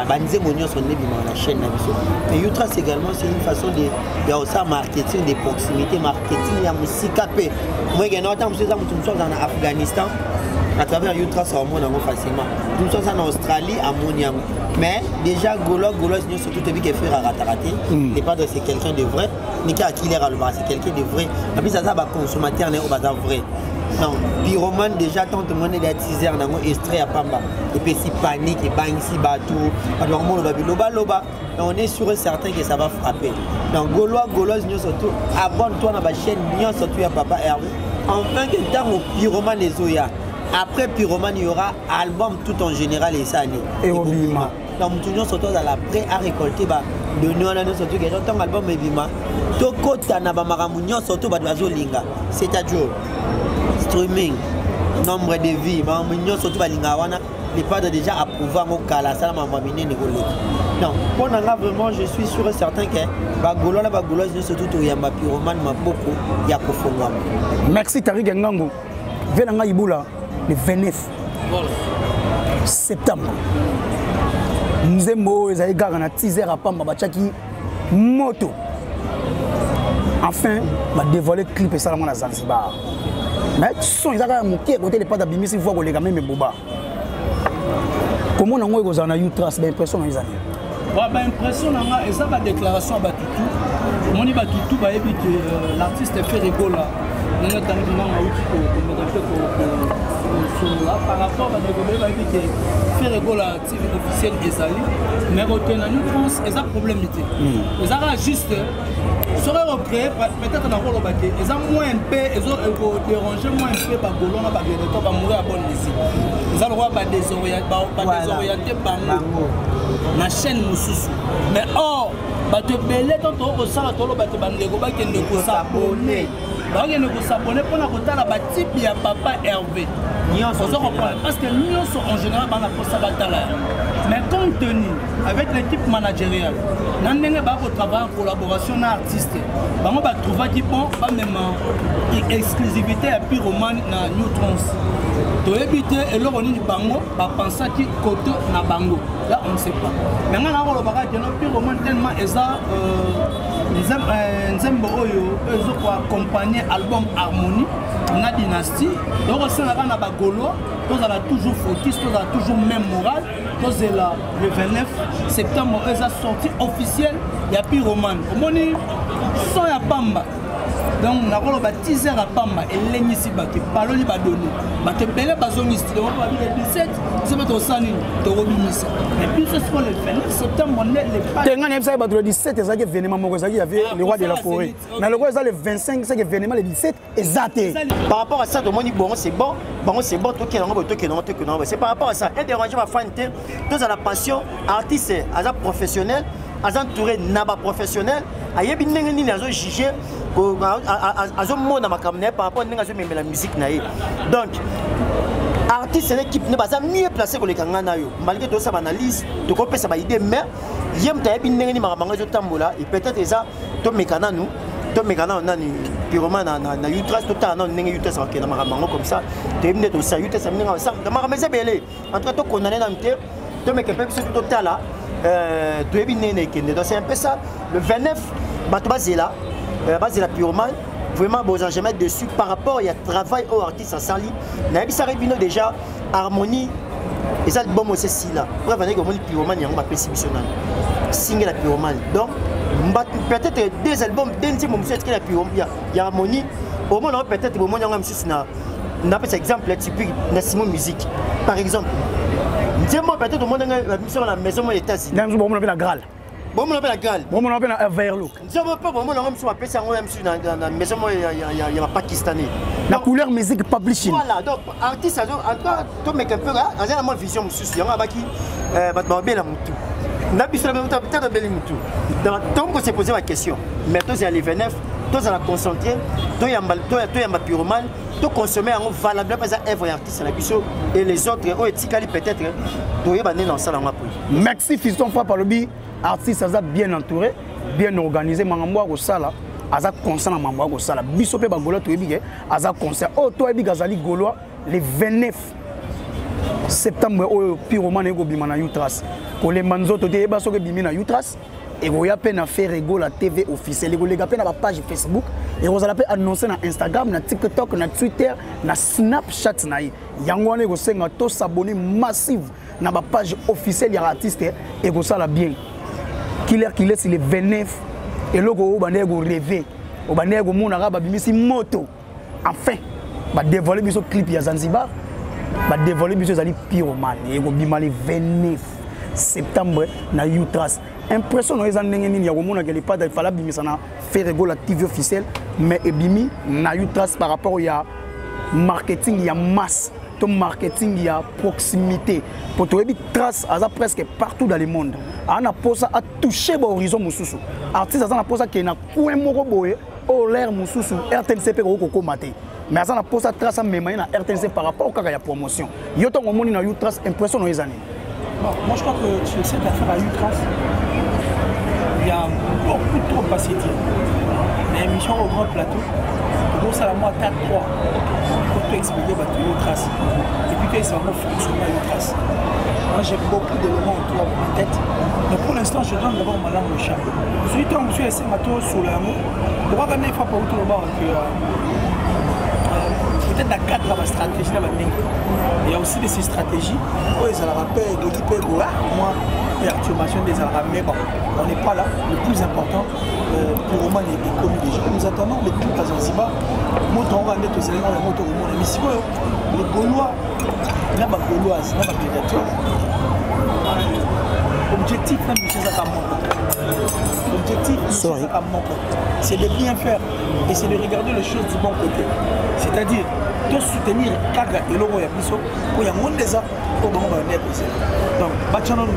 banzembo nyonso nde bimaka na chaîne na biso. Mais Utras également, c'est une façon de ya kosala marketing de proximité, marketing ya mosika mpe moyekende ata mosusu eza moto mosusu aza na Afghanistan, à travers Utras aomona yango facilement. Moto mosusu aza na Australie amoni yango. Mais déjà gaulois, gauloise nyonso tout toyebi ke Ferre arataka te. Le padre, c'est quelqu'un de vrai. Niki Akiler alobaka, c'est quelqu'un de vrai. En plus aza baconsommateur na ye oyo baza vrai. Donc Pyromane déjà, tant tomoni ya teaser nango, extrait ya pamba, epesi panique, ebangisi bato, bato bakomona bilobaloba. Mais on est sûr et certain que ça va frapper. Donc gaulois, gauloise nyonso tout, abonne toi na bachaîne nyonso tout ya papa Hervé, enfin que ntango Pyromane ezoya, après Pyromane il y aura album tout en général esani. Ekobima. Donc motu nyonso to azala prêt à récolter badonnées wana nyonso tout, ke ntango album ebima, tokota na bamakambo nyonso to bato bazolinga, c'est-à-dire streaming, nombre de vues, makambo nyonso to balingaka wana. Le padre déjà approuvé yango kala, asala makambo ya minene koleka. Donc mpo na nga, vraiment, je suis sûr et certain ke bagaulois na bagauloise nyonso tout toyamba Pyromane maboko ya kofongwama. Merci Tarik Ngango ve na ngai Ibula. Le 29 septembre, nzembo oyo ezali kaka na teaser ya pamba, batiaki moto. Enfin badévoile clip esalama na Zanzibar, mais son eza kaka moke kote. Le padre abimisi voix koleka meme boba. Komona yango ekozala na Utras, baimpression na ezali? Baimpression na nga eza badéclaration ya batutu. Omoni, batutu bayebi ke l'artiste Ferre Gola, ndenge ntangi nanga auti komeka mpe kosolola par rapport bandeko ebele, bayebi ke Ferre Gola TV officiel ezali, mais kokende na New France eza problème te. Eza kaka juste soki ekocréer peut-être, nakoloba te, eza moins mpe ekodéranger moins mpe bagaulois na bagladiateur bamouri ya bonne musique. Eza lokola badésoriente bango na chaîne mosusu. Mais or bato ebele to tokosala, toloba te, bandeko bakende kos'abonner, bakende kos'abonner mpona kotala batype ya papa Hervé. Ozo comprendre, parce que nyonso en général bana mposa batala yango. Mais compte tenu avec l'équipe managériale na ndenge bakotravaille en collaboration na artiste, bango batrouvaki bon bamema exclusivité ya Pyromane na New Trans. Toyebi te eloko nini bango bapensaki kote na bango là, on ne sait pas. Mais nga nakolobaka ke no, Pyromane tellement eza nzembo oyo ezokoaccompagne album Harmonie na Dynastie, donc osalaka na bagaulois tozala toujours focus, tozala toujours même moral. Tozela le 29 septembre oyo eza sortie officielle ya Pyromane. Omoni son ya pamba, donc nakoloba teaser ya pamba elengisi bato, epaloli badonnées, bato ebele bazongisi. Donc babi le 17 biso mpe tosala nini? Tokobimisa. Mais biso siko le 29 septembre nde le Te, ngai nayebisaki bato le 17 ezalaki événement moko, ezalaki ya le roi de la forêt. Mais lokola eza le 25, c'est que événement le 17 eza te. Par rapport à ça, tomoni bon, c'est bon, bango c'est bon, tokende yango boye, tokende yango, tokende yango boye. C'est par rapport à ça edérange bafani te. Tozala passion. Artiste aza professionnel, aza entouré na baprofessionnel, ayebi ndenge nini azojuge, azomona makambo na ye par rapport ndenge azomemela musique na ye. Donc artiste na équipe ne baza mieux placé koleka ngai na yo. Malgré tozosala baanalyse, tokopesa baidée, mais ye moto ayebi ndenge nini makambo yango ezotambola. Et peut-être eza tomeka nanu, tomeka nanu nani Pyromane na Utras, totala nanu ndenge Utras akokenda makambo yango. Comme ça toyebi nde tosala Utras ndenge asala makambo eza ebele. En tout cas tokondane nanu te, tomeka mpe biso totala, toyebi ndenge na ekende. Donc c'est un peu ça. Le 29, bato bazela, bazela Pyromane. Vraiment, bozala jamais déçu par rapport ya travail oyo artiste asali. Nayebisaki bino déjà, Harmonie eza album oyo esila. Bref, andeki omoni Pyromane yango bapesi biso nani single ya Pyromane. Donc peut-être deux albums, deux nzembo mosusu etikali ya Harmonie. Omona yango, peut-être bomoni yango mosusu na napesa exemple typique na Simo Musique par exemple, nzembo peut-être omoni yango biso na maison mo États-Unis. Bomona mpe na Graal. Bomona mpe na Graal. Bomona mpe na Verlook. Nzembo mpe bomona yango mosusu bapesi yango ya mosusu na maison mo ya bapakistanais. Na Couleur Musique Publishing. Voilà. Donc artiste azo, en tout cas tomeka mpe, aza na mwa vision mosusu. Yango abaki bato babela motu na biso na peut-être babeli motu. Donc tokomi kose poser baquestion, mais tozala le 29, tozala concentré, toyamba Pyromane. Toconsommer yango valable mpe eza œuvre ya artiste na biso et les autres oyo etikali, peut-être toyeba nde na osala yango après. Merci, Fiston Frappe. Alobi artiste aza bien entouré, bien organisé, makambo ya kosala, aza conscient na makambo ya kosala. Biso mpe bagaulois toyebi ke aza conscient. Oyo toyebi ke azali gaulois, le 29 septembre oyo, Pyromane ekobima na Utras. Kolemba nzoto te, yeba soki ebimi na Utras, ekoya mpe na Ferre Gola TV officiel, ekoleka mpe na bapage Facebook, ekozala mpe annoncé na Instagram, na TikTok, na Twitter, na Snapchat na ye. Yango wana ekosenga tos'abonner massive na bapage officielle ya artiste, ekosala bien. Killer Kilesi, le 29, eloko oyo obandaki korêver, obandaki komonaka, babimisi moto, enfin badévoile biso clip ya Zanzibar, badévoile biso ezali Pyromane, ekobima le 29 septembre na Utras. Impression na yo eza ndenge nini ya komonaka Le Padre efala abimisa na Ferre Gola TV officiel, mais ebimi na Utras, par rapport ya marketing ya masse to marketing ya proximité? Po toyebi Trace aza presque partout dans le monde, aza na posa atouche bahorizon mosusu. Artiste aza na posa akende na coin moko boye oyo l'air mosusu RTNC mpe koki kokóma te, mais aza na posa Trace amema ye na RTNC par rapport kaka ya promotion. Yo ntango omoni na Utras, impression na yo eza nini? Bon, moi je crois que sur cette affaire à Utras, il y a beaucoup trop à se dire. Mais émission au grand plateau, donc ça la moi 4 3 pour tout expliquer bah, Utras. Et puis que ça va fonctionner à Utras. Moi j'ai beaucoup d'éléments autour de ma tête. Mais pour l'instant, je donne d'abord ma langue au chat. Celui qui monsieur essaie mato sur l'amour. Pourquoi quand il faut pas tout le monde que peut-être dans cadre de la stratégie na bandenge, il y a aussi de ces stratégies oyo ezalaka mpe ekoki mpe koa mwa perturbation nde ezalaka, mais bon, on n'est pas là. Le plus important, Pyromane ekomi déjà. Nous attendons le clip à Zanzibar. Moto yango nde tozali na yango, tokomona. Mais sikoyo, les Gaulois na bagauloise na bagladiateur, objectif na biso ezaka moko, objectif ezaka moko, c'est de bien faire et c'est de regarder les choses du bon côté, c'est-à-dire to soutenir kaka eloko ya biso po yango nde eza oyo bango bande kozela. Donc batya nanu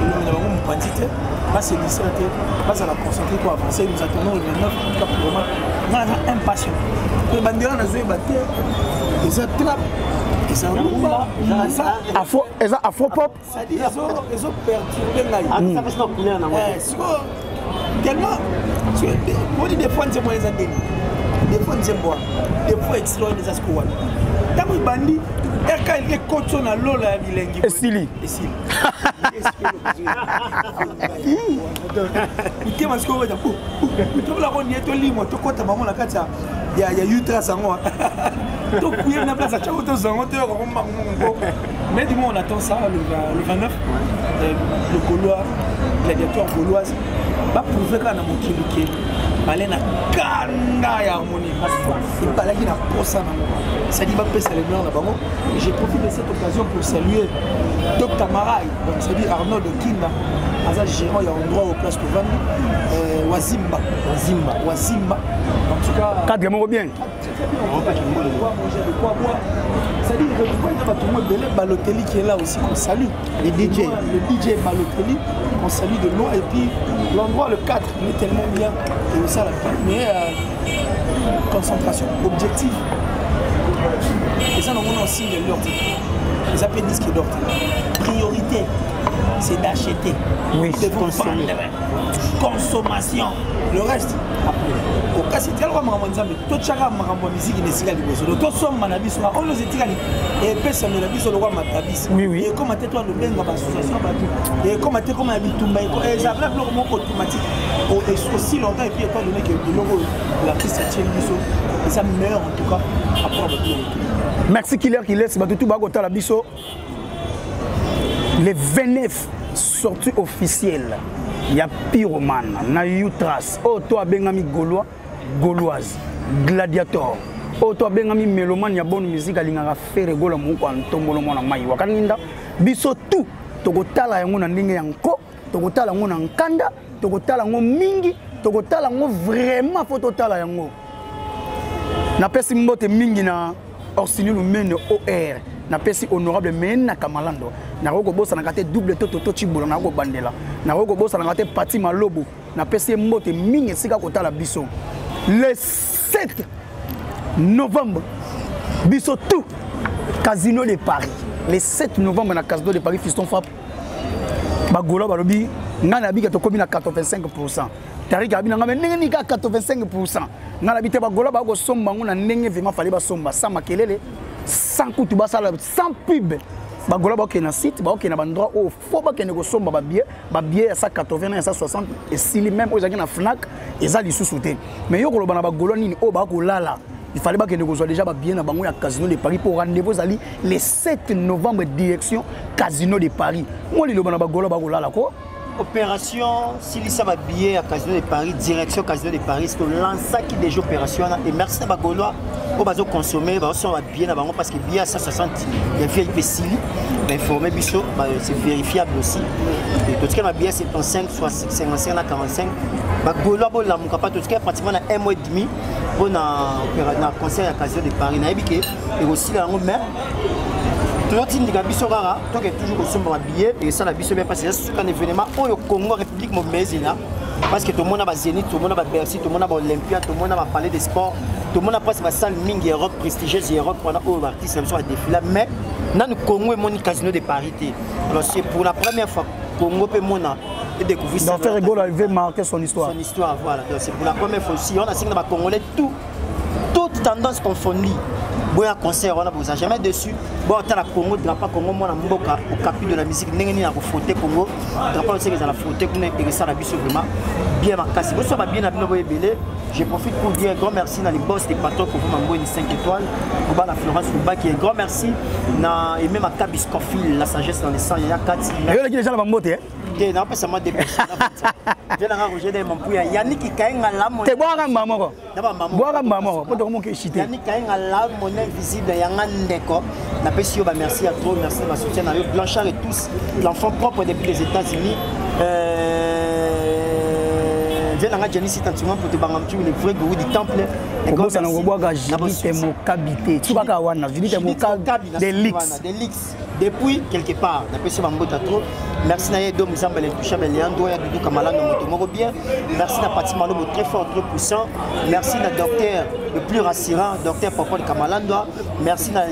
elongi na bango mopanzi te, baselisela te, bazala concentré pour avancer. Nous attendons le 29. En tout cas, pour moi, nga naza impatient po bandela nazoyeba te, eza trap, eza rumba, eza eza afropop. C'est-à-dire ezoperturbe ngai sikoyo tellement moni. Des fois nzembo wana eza ndeni, des fois nzembo wana, des fois extrait wana eza sikoyo wana, ntango ebandi rk elingi ekoti na lola ya bilengi. Esili. Esili mitema sikoyo beta tobolako nie, tolimwa, tokɔta bango na kati ya Utras yango, tokuye na place atiako, tozwa yango, toyoka kombango. Mais du moins on attend ça le 29. Le Gaulois, gladiateur gauloise, baprouve kaka na mokili ke bale na kanda ya harmonie ebalaki na posa nango, c'est-à-dire bapesa le meilleur na bango. Et je profite de cette occasion pour saluer Dr Marai, donc c'est-à-dire Arnaud de Kinda, aza gérant ya endroit au place tovandi, Wazimba, Wazimba. Wazimba, en tout cas. Cadre moko bien. Très très bien, on a de quoi manger, de quoi boire. C'est-à-dire que pourquoi il y a tout le monde, Balotelli qui est là aussi, qu'on salue. Le DJ. Le DJ Balotelli, on salue de loin. Et puis l'endroit, le cadre, il est tellement bien. Et ça, la mais concentration, objectif. Et ça, on a un single d'or. Les appels disque d'or. Priorité, c'est d'acheter. Oui. De consommer. Consommation. Le reste, après. Okasi tialaka makambo ya Nzambe, totyaka makambo ya miziki na esika liboso, tosomba na biso oyo nyonso etikali epesamela biso lokwa matabisi. Ekoma te to alobenga baassociation bato, ekoma te koma ya bitumba, ezala biloko moko automatique aussi longtemps. Et puis étant donné que biloko oyo l'artiste atieli biso eza meilleur, en tout cas après babiloko. Merci, Killer qui laisse bato tu bakotala biso. Le 29, sortie officielle ya Pyromane na Utras. Oyo to abengami gaulois, gauloise, gladiator, oyo to abengami mélomane ya bonne musique, alingaka Ferre Gola moko ya ntombolo, mwana mai wakaninda biso tu. Tokotala yango na ndenge ya nko, tokotala yango na nkanda, tokotala yango mingi, tokotala yango vraiment, fo totala yango. Napesi mbote mingi na Orsini Lumene or, napesi honorable Mena Kamalando. Nakoki kobosanaka te double toto to Cibola, nakoki kobandela, nakoki kobosanaka te Pati Malobo, napesi ye mbote mingi esika kotala biso. Le 7 novembre, Biso tout Casino de Paris le 7 novembre na Casino de Paris. Fiston Frappe, bagaulois balobi ngai nabika tokomi na 85. Tarik abi na ngai, ndenge nini kaka 85? Ngai nabi te, bagaulois bakosomba yango na ndenge vraiment fallait basomba, sans makelele, sans kutu basala, sans pub. Bagaulois bakokende na site, bakokende na baendroit oyo fo bakende kosomba babillet. Babillet ya 180 na ya 160 esili, même oyo ezalaki na Fnac eza lisusu te. Mais yo koloba na bagaulois nini oyo bakolala? Il fallait bakende kozwa déjà babillet na bango ya Casino de Paris mpo rendez-vous ezali le 7 novembre, direction Casino de Paris. Mo liloba na bagaulois bakolala ko. Opération silisa babillet ya Casino de Paris, direction Casino de Paris, tolansaki déjà opération wana. Et merci na bagaulois oyo bazoconsommer, bazosomba babillet na bango, parce que billet ya 160 ya VIP esili, bainforme biso, c'est vérifiable aussi. Totikali babillet 75, 55 na 45. Bagaulois bolamuka pa, totikali pratiquement na un mois et demi mpo na concert ya Casino de Paris. Nayebi ke ekosila yango, mais tozotindika biso kaka toke toujours kosomba babillet. Esala biso bien parce que eza suka na événement oyo Congo, République mobimba ezela, parce que tomona bazénith, tomona babercy, tomona baolympia, tomona bapalais de sport, tomona mpasi basalle mingi Europe, prestigieuse Europe wana oyo baartiste na biso badéfila, mais nanu Congo emoni Casino de Paris te. Alors c'est pour la première fois Congo mpe mona et découvrir. Donc Ferre Gola veut marquer son histoire. Son histoire, voilà. Donc c'est pour la première fois aussi. On a signé Congolais tout, toute tendance confondue. Boya concert wana, boza jamais dessus. Bo tala Congo, drapeau Congo, mwana mboka okapi de la musique, ndenge nini akofrotte Congo drapeau, oseke ezala frotte kuna, ekesala biso vraiment bien makasi. Boso babien na bino boyebele. Je profite pour dire un grand merci na les boss des patrons Kovo Mambweni 5 étoiles, Koba Florence Lubaki, un grand merci na Aimé Makabi Scofield, la sagesse dans les sangs, Yaya Kati. Yo leki déjà na bambote, eh? Te, napesa mwa dépêche te nanga Roger de Mampuya, Yannick Kaenga la te, bwaka mbaa moko, bwaka mbaa moko po tokomoki echite. Yannick Kaenga la monnaie visible yanga ndeko, napesi yo bamerci ya trop. Merci na basoutien na yo, Blanchard et tous, l'enfant propre depuis les États-Unis, vie nanga Jenny Sitantima po tobanga mtu, le vrai gourou du temple. Kobosana kobwaka Judite Mokabi te, tukaka wana Judite Mokabi Delix depuis quelque part, napesi bambota trop. Merci na ye Dom Zamba, l'intouchable Leandro ya Dudu Kamalanga, moto moko bien. Merci na Pati Malobo, très fort, très puissant. Merci na docteur le plus rassurant, docteur Popol Kamalandwa. Merci na,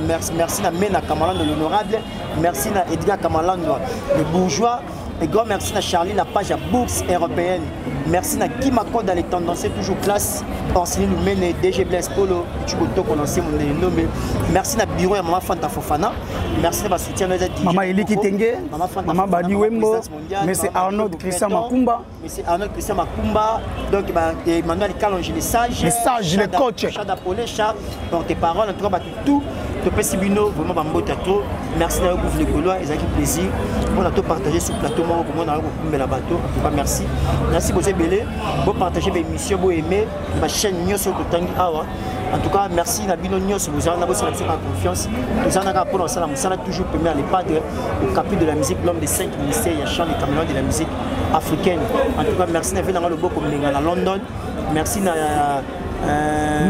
merci, merci na Mena Kamalando l'honorable. Merci na Edgar Kamalandwa le bourgeois. Et grand merci à Charlie, la page à Bourse européenne. Merci à Guy Makoda, les tendanciers toujours classe. Orsini Lumene, DG Blaise Polo, Chuboto, l'ancien mon nommé. Merci à Bureau et Maman Fanta Fofana. Merci à soutien Maman Eliki Tenge, Maman Badi Wembo, Monsieur Arnaud Christian Makumba. Monsieur Arnaud Christian Makumba, donc bah, Emmanuel Kalonji, les sages. Les sages, les coachs. Chada Polé, Chat, porte-parole, en tout cas, bah, tout. Topesi bino vraiment bambote trop. Merci na yo Gouve le Gaulois, ezalaki plaisir mpona topartage sur plateau moko komona yo kokumbela bato. En tout cas merci, merci boza ebele, bopartage baémission, boaime bachaîne nyonso totangi awa. En tout cas merci na bino nyonso bozala na bosala biso kaka confiance, tozala na kaka mpona kosala mosala toujours premier à l'epadre au capi de la musique, l'homme des cinq ministères ya chant des caméléons de la musique africaine. En tout cas merci na vie nanga loboko mbenga na London. Merci na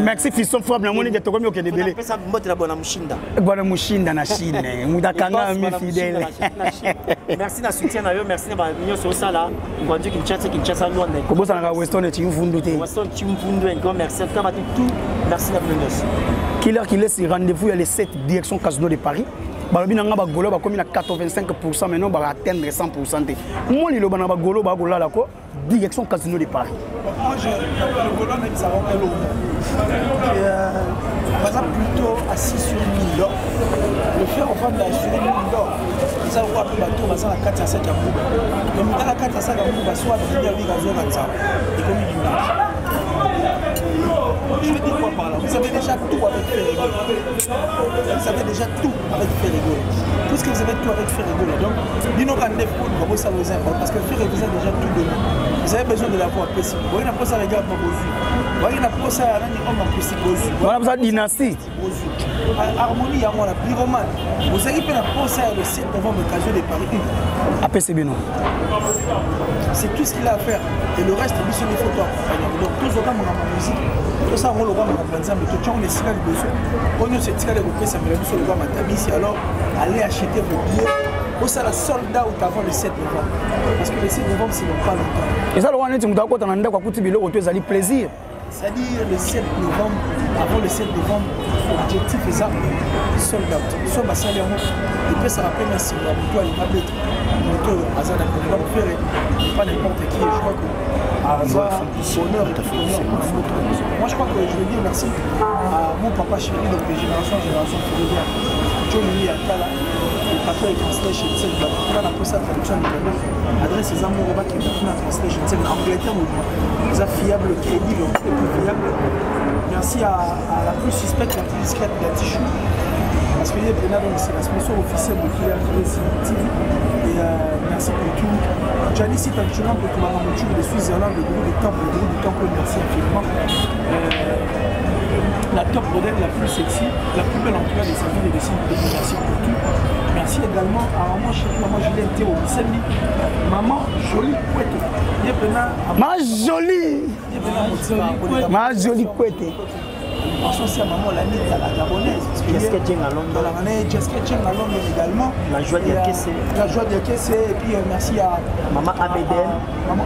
Merci Fiston Frappe, namoni ke tokomi okende ebele. Pesa mbote na Bwana Mushinda. Bwana Mushinda na Chine, moto akanga mi fidèle. Merci na soutien na yo, merci na ba nyonso osala. Ngwanzu Kinshasa, Kinshasa Luanda. Kobosanaka Weston Chimvundu te. Weston Chimvundu, un grand merci. En tout cas, bato tout, merci na bino nyonso. Killer qui laisse rendez-vous ya les 7, direction Casino de Paris. Balobi na nga bagaulois bakomi na 85, maintenant baatteindre 100 te. Mo liloba na bagaulois bakolala ko, direction Casino de Paris. Moi, je, le Gaulois nayebisaka eloko, baza plutôt assis sur une mine d'or. Le fait ofanda sur une mine d'or eza lokola mpe bato baza na kati ya saki ya nguba. Donc moto na kati ya saki ya nguba so abimi, abika azoka nzala, ekomi kindoki. Je veux dire quoi par là? Vous avez déjà tout avec Ferre Gola. Vous avez déjà tout avec Ferre Gola. Puisque vous avez tout avec Ferre Gola, donc, bino kande pour vous, ça vous importe. Parce que Ferre vous a déjà tout donné. Vous avez besoin de la voix possible. Vous voyez, la posa regarde ma bozui. Vous voyez, la posa nani homme acoustique bozui. Voilà, vous avez dynastie. Bozui. Harmonie, yango la pyromane. Vous avez fait la posa le 7 novembre, occasion de Paris. APC bino. C'est tout ce qu'il a à faire. Et le reste, biso il faut accompagner. Donc, tout ce qu'on a musique, tout ça, on le voit, on nzambe totiango na esika liboso oyo nyonso etikali ekopesamela biso lokwa matabisi. Alors allez acheter vos billets, osala sold out avant le 7 novembre, parce que le 7 novembre, c'est dans pas longtemps. Eza lokola neti moto akota na ndako, akuti biloko to ezali plaisir. C'est-à-dire le 7 novembre, avant le 7 novembre, objectif eza sold out. So basali yango epesaka mpe na nsima ya moto alinga beta moto oyo aza na donc Ferre pas n'importe qui. Je crois que aza bonheur et honneur mpona moto. Moi, je crois que je veux dire merci à mon papa chéri, donc de génération en génération, Ferre John Lee Atala, le patron de Translation 7, kuna na posa traduction ya mikanda, adresse eza moko, bakenda kuna Translation 7 na Angleterre mobima, eza fiable, crédible et plus fiable. Merci à la plus suspecte, la plus discrète, Gatichou, parce que ye mpena, donc c'est la sponsor officielle de Killer Kilesi TV et merci pour tout. Jani Sitanchuma Potumanga Mochou de Switzerland, le groupe du temple, le groupe du temple, merci infiniment. La top modèle, la plus sexy, la plus belle en tout cas de sa vie et de son pays. Merci pour tout. Merci également à maman chérie, maman Julienne Théo Bissembi, maman jolie Kouete. Ma jolie. Ma jolie Kouete. Pensons aussi à maman Lanita, la gabonaise. Jessica Cheng à Londres. Jessica Cheng à Londres également. La joie d'Akessé. La joie d'Akessé. Et puis merci à Maman ABDN. Maman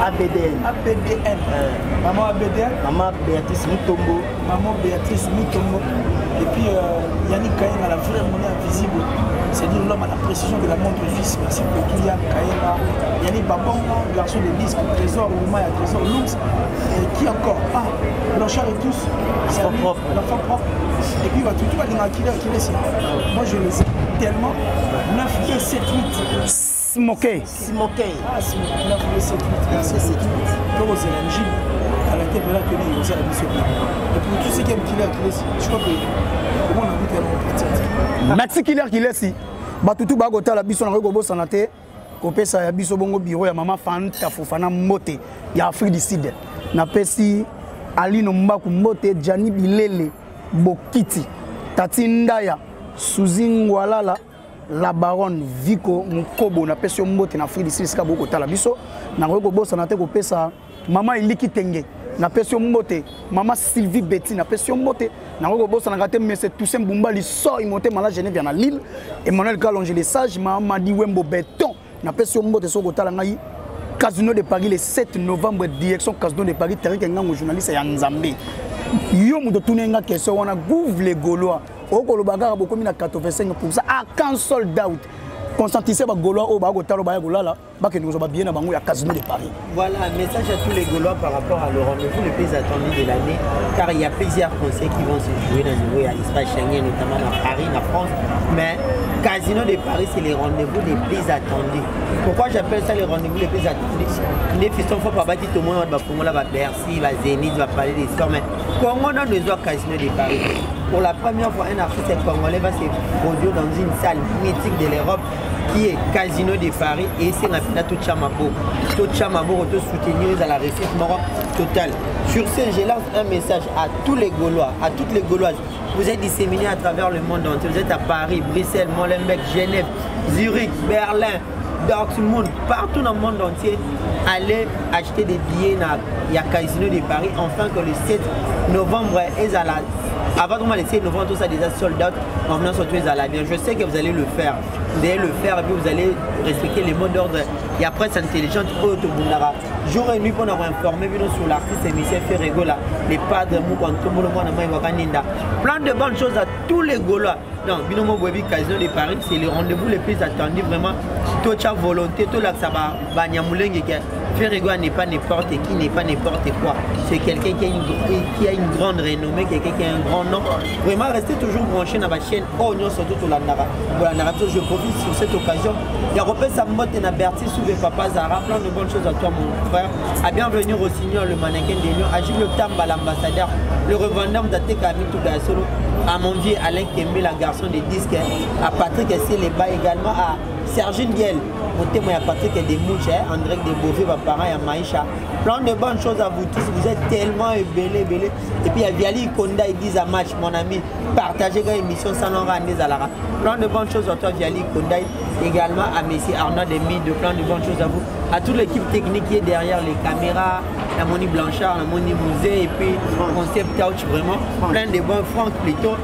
ABDN. ABDN. Maman ABDN. Maman Béatrice Mutombo. Maman Béatrice Mutombo. Et puis Yannick Kayenga, la vraie monnaie invisible. C'est-à-dire l'homme à la précision de la montre fils. Merci pour tout, Yann Kayenga. Yannick Babonga, garçon de disque, Trésor, Ouma et Trésor Looms. Et qui encore? Ah, Blanchard et tous. L'enfant propre. L'enfant propre. Et puis, bah, tout le monde qui. Moi, je les aime tellement. 9, 2, 7, 8. Smokey. Smokey. Ah, Smokey. 9, 2, 7, 8. 9, 2, 7, 8. Comme c'est l'engine. À la tête, là, tenez, vous allez mission. Et pour tous ceux qui aiment Killer Kilesi, je crois que comment on a vu tellement pratique. Merci Killer Kilesi. Batutu bagota la biso na kobosana te kopesa ya biso bongo bureau ya mama Fanta Fofana Mbote ya Afrique du Sud. Napesi Alino Mbaku Mbote, Gianni Bilele Bokiti, Tati Ndaya, Suzy Ngwalala, la baronne Vico Mukobo, napesi yo mbote na Afrique du Sud sika boko tala biso. Nakoki kobosana te kopesa mama Eliki Tenge, napesi yo mbote, mama Sylvie Betty, napesi yo mbote. Nakoki kobosanaka te monsieur Toussaint Bumba Lisoi motema la Genève na Lille, Emmanuel Kalonge le sage, Mamadi Wembo Beton, napesi yo mbote soko kotala ngai Casino de Paris le 7 novembre, direction Casino de Paris, Terek Ngango journaliste ya Nzambe. Yo moto tuna nga question wana gouve les Gaulois. Okoloba kaka bokomi na 85% à quand sold out. Conscientiser ba Gaulois oyo ba kotala ba ya kolala, bakende kozwa ba billet na bango ya Casino de Paris. Voilà, un message à tous les Gaulois par rapport à le rendez-vous le plus attendu de l'année, car il y a plusieurs concerts qui vont se jouer dans le niveau, il y a l'espace Schengen, notamment dans Paris, en France, mais Casino de Paris, c'est les rendez-vous les plus attendus. Pourquoi j'appelle ça les rendez-vous les plus attendus? Les fistons font pas bâtir tout le monde, va Congo, va Bercy, va Zénith, va parler des scores, mais Congo dans le Casino de Paris. Pour la première fois, un artiste congolais va se produire dans une salle mythique de l'Europe qui est Casino de Paris, et c'est la finale tout Chamabo. Tout Chamabo, tout soutenir à la réussite morale totale. Sur ce, je lance un message à tous les Gaulois, à toutes les Gauloises. Vous êtes disséminés à travers le monde entier. Vous êtes à Paris, Bruxelles, Molenbeek, Genève, Zurich, Berlin, Dortmund, partout dans le monde entier. Allez acheter des billets dans le Casino de Paris, enfin que le 7 novembre, ils à la... Avant de le 7 novembre, tout ça déjà sold out. En venant surtout, ils à la bien. Je sais que vous allez le faire. Vous allez le faire et puis vous allez respecter les mots d'ordre. Et après, c'est intelligente, Otobundara. Jour et nuit, pour nous informer sur l'artiste et Michel Ferre Gola, les padres, Moukantombo, le Mwana Maï Wakaninda. Plein de bonnes choses à tous les Gaulois. Non, Binomo Boebi, Casino de Paris, c'est le rendez-vous le plus attendu vraiment. Toute sa volonté, tout l'accès à Banyamulenge, Ferre Gola n'est pas n'importe qui, n'est pas n'importe quoi. C'est quelqu'un qui a une grande renommée, quelqu'un qui a un grand nom. Vraiment, restez toujours branchés dans ma chaîne Oignon, surtout tout l'Andara. Voilà, Nara, je profite sur cette occasion. Il y a repris sa mode et Bertie Souvé, Papa Zara. Plein de bonnes choses à toi, mon frère. À bienvenue au Signor, le mannequin des Lions. À Gilles Tamba, l'ambassadeur. Le revendeur d'Ateka Amito Solo. À mon vieux Alain Kembe, la garçon des disques. À Patrick Seleba également. À Sergine Biel. Mon témoin à Patrick Demouche, hein, André de Beauvais, ma parent, et à Maïcha. Plein de bonnes choses à vous tous. Vous êtes tellement ébélés, ébélés. Et puis il y a Viali Konda, ils disent à match, mon ami. Partagez l'émission sans l'en rendre à la. Plein de bonnes choses à toi, Viali Konda. Également à Messi Arnaud Demi, de plein de bonnes choses à vous. À toute l'équipe technique qui est derrière les caméras, la Moni Blanchard, la Moni Mouzé, et puis Concept Couch, vraiment. Plein de bons, Franck plutôt.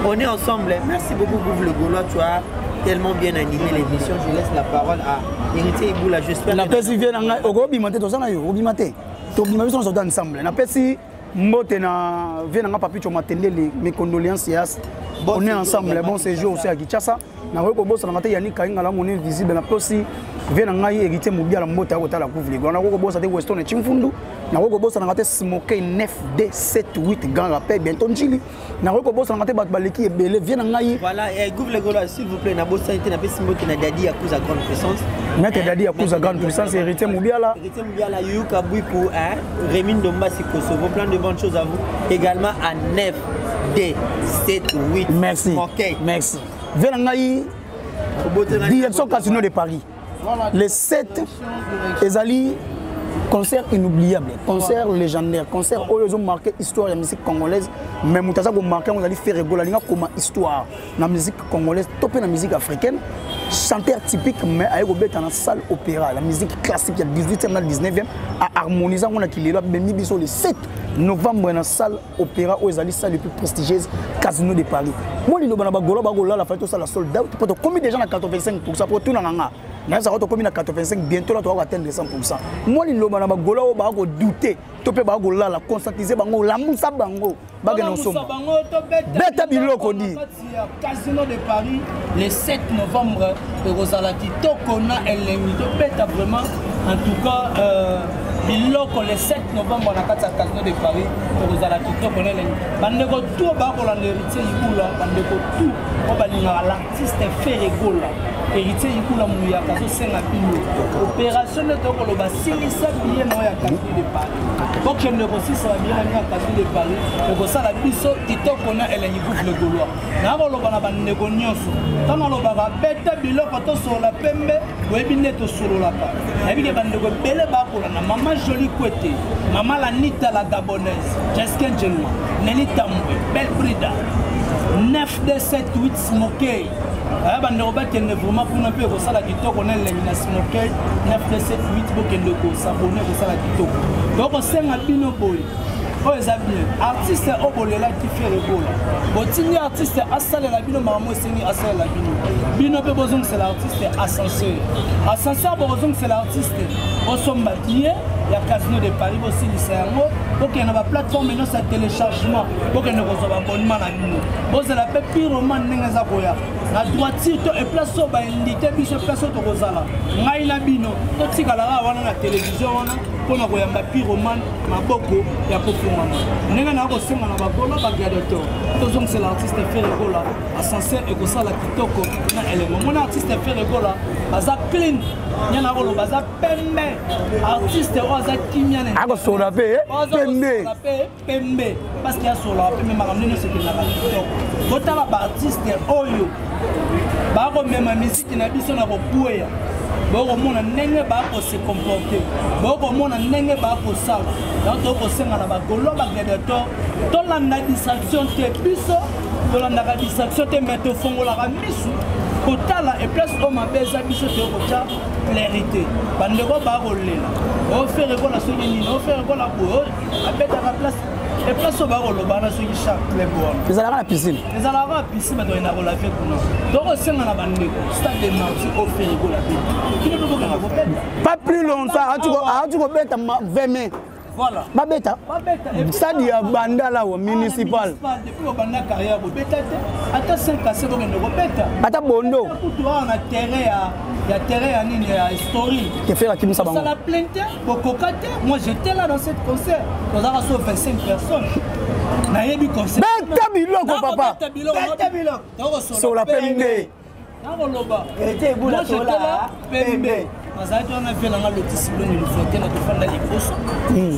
On est ensemble. Merci beaucoup, Gouv le Gaulois. Tu as tellement bien animé l'émission. Je laisse la parole à Héritier Iboula. J'espère La que pesi vient en Ngai. Okobima te, tozana yo, okobima te. Tobima biso nyonso ensemble. Na pesi Mbote na vie na nga Papicho Matendele, mes condoléances yas. Bon On est séjour ensemble, également bon à séjour Kinshasa. aussi à Kinshasa. Nakoki kobosanaka te Yannick Kainga la monnaie visible na posi vie na ngai héritier Mubiala mbote ya kotala couvre les Nakoki kobosana te Weston Chimfundu. Nakoki kobosanaka te Smokey 9 D 7 8 grand rappel bientôt Njili. Nakoki kobosanaka te bato baleki ebele vie na ngai. Voilà, eh, Gouv le Gaulois, s'il vous plaît, nabosani te, napesi mbote na Dadi Yakuza grande puissance. Maître Hein, Dadi Yakuza Maître grande Dadi puissance, Yakuza héritier Mubiala. Héritier Mubiala, Yuka Bouikou, hein, Rémi Ndombasi Kosovo, plein de bonnes choses à vous. Également à 9 D 7 8. Merci. Ok. Merci. Vie na ngai direction Casino de Paris. Le 7 ezali concert inoubliable, concert légendaire, concert oyo ezo marqué histoire ya musique congolaise, mais moto aza komarqué yango ezali Ferre Gola, alinga koma histoire na musique congolaise to mpe na musique africaine, chanteur typique, mais aye kobeta na salle opéra, la musique classique ya 18e na 19e, a harmonise yango na kilelo, abemi biso le 7 novembre na salle opéra oyo ezali salle le plus prestigieuse, Casino de Paris. Moi liloba na bagolo bakolala, fallait tosala sold out mpo tokomi déjà na 85%, po tunaka nga nayebisaka tokomi na 85, bientôt là tokoka atteindre 100%. Moi liloba na bagolo oyo bakodouter to mpe bakolala, conscientiser bango, lamusa bango, bakende kosomba. Beta biloko di. Casino de Paris le 7 novembre ekozala kitoko na elengi, tobeta vraiment en tout cas biloko le 7 novembre na kati ya Casino de Paris ekozala kitoko na elengi. Bandeko tout bakolanda Héritier Ibula, bandeko tout oyo balingaka l'artiste Ferre Gola, Héritier Ibula Muyaka azosenga bino opération nde tokoloba silisa billet na oyo ya Casino de Paris, bokende kosisa babillet na bino ya Casino de Paris, ekosala biso kitoko na elengi. Gouve le Gaulois nakoloba na bandeko nyonso, ntango alobaka beta biloko tosolola pembe, boyebi nde tosololaka, nayebi ke bandeko ebele bakolanda mama Joli Kwete, mama Lanita la Gabonaise, Jeskin Njelma, Neli Tambwe, Belle Brida 9278 Smokey. Aya bandeko bakende vraiment kuna mpe ekosala kitoko na elengi na Smokey 9278, bokende kosabone, ekosala kitoko. Tokosenga bino boye, oyo eza bien, artiste oyo bolelaki Ferre Gola, botindi artiste asalela bino makambo esengi asalela bino, bino mpe bozongisela artiste ascenseur, ascenseur bokozongisela artiste, bosomba billet ya Casino de Paris, bosilisa yango, bokende na baplateforme nyonso ya téléchargement, bokende kozwa baabonnement na bino, bozela mpe Pyromane ndenge eza koya na droiture to eplace oyo baindike biso, place oyo tokozala ngai na bino, totikalaka wana na télévision wana mpona koyamba Pyromane maboko ya kofungama. Ndenge na kosenga na bagolo bagladiateur, tozongisela artiste Ferre Gola ascenseur, ekosala kitoko na elengo. Mona artiste Ferre Gola aza clean, nye na koloba aza pembe, artiste oyo aza kimia na akosola mpe pembe. Mpe pembe parce que asolaka pembe, makambo nyonso ekendaka kitoko. Botala baartiste oyo bakomema misiki na biso na kokweya, bokomona ndenge bakose comporter, bokomona ndenge bakosala. Donc tokosenga na bagolo bagladiateur, tolanda distraction te, biso tolandaka distraction te, mais tofongolaka misu kotala eplace oyo mabe eza, biso toyokotya clarité. Bandeko bakolela oFerre Gola soki nini, oFerre Gola boye, abetaka place eplace oyo bakoloba na soki chaque club wana ezalaka na piscine. Ezalaka na piscine, bato bakenda kolave kuna. Tokosenga na bandeko, stade de Martyr oFerre Gola beta, bino mpe bokenda kobeta. Pas plus longtemps ati kobeta 20 mai. Voilà. Babeta. Babeta. Stade ya Bandala wa municipal. Depuis bobanda carrière bobeta te ata 5 ase, bokende kobeta. Ata bondo. Kutu awa na terrain ya terrain ya nini ya story. Kefela akimisa bango. Osala plein te, bokoka te. Moi j'étais là dans cette concert, tozalaka so 25 personnes, nayebi concert. Beta biloko papa. Beta biloko. Beta biloko. Sola pembe. Nakoloba. Héritier Ibula Moi, j'étais sola là, pembe. Pembe. Nazalaki wana, vie nanga lotisi bilongi lufete na tofanda liboso,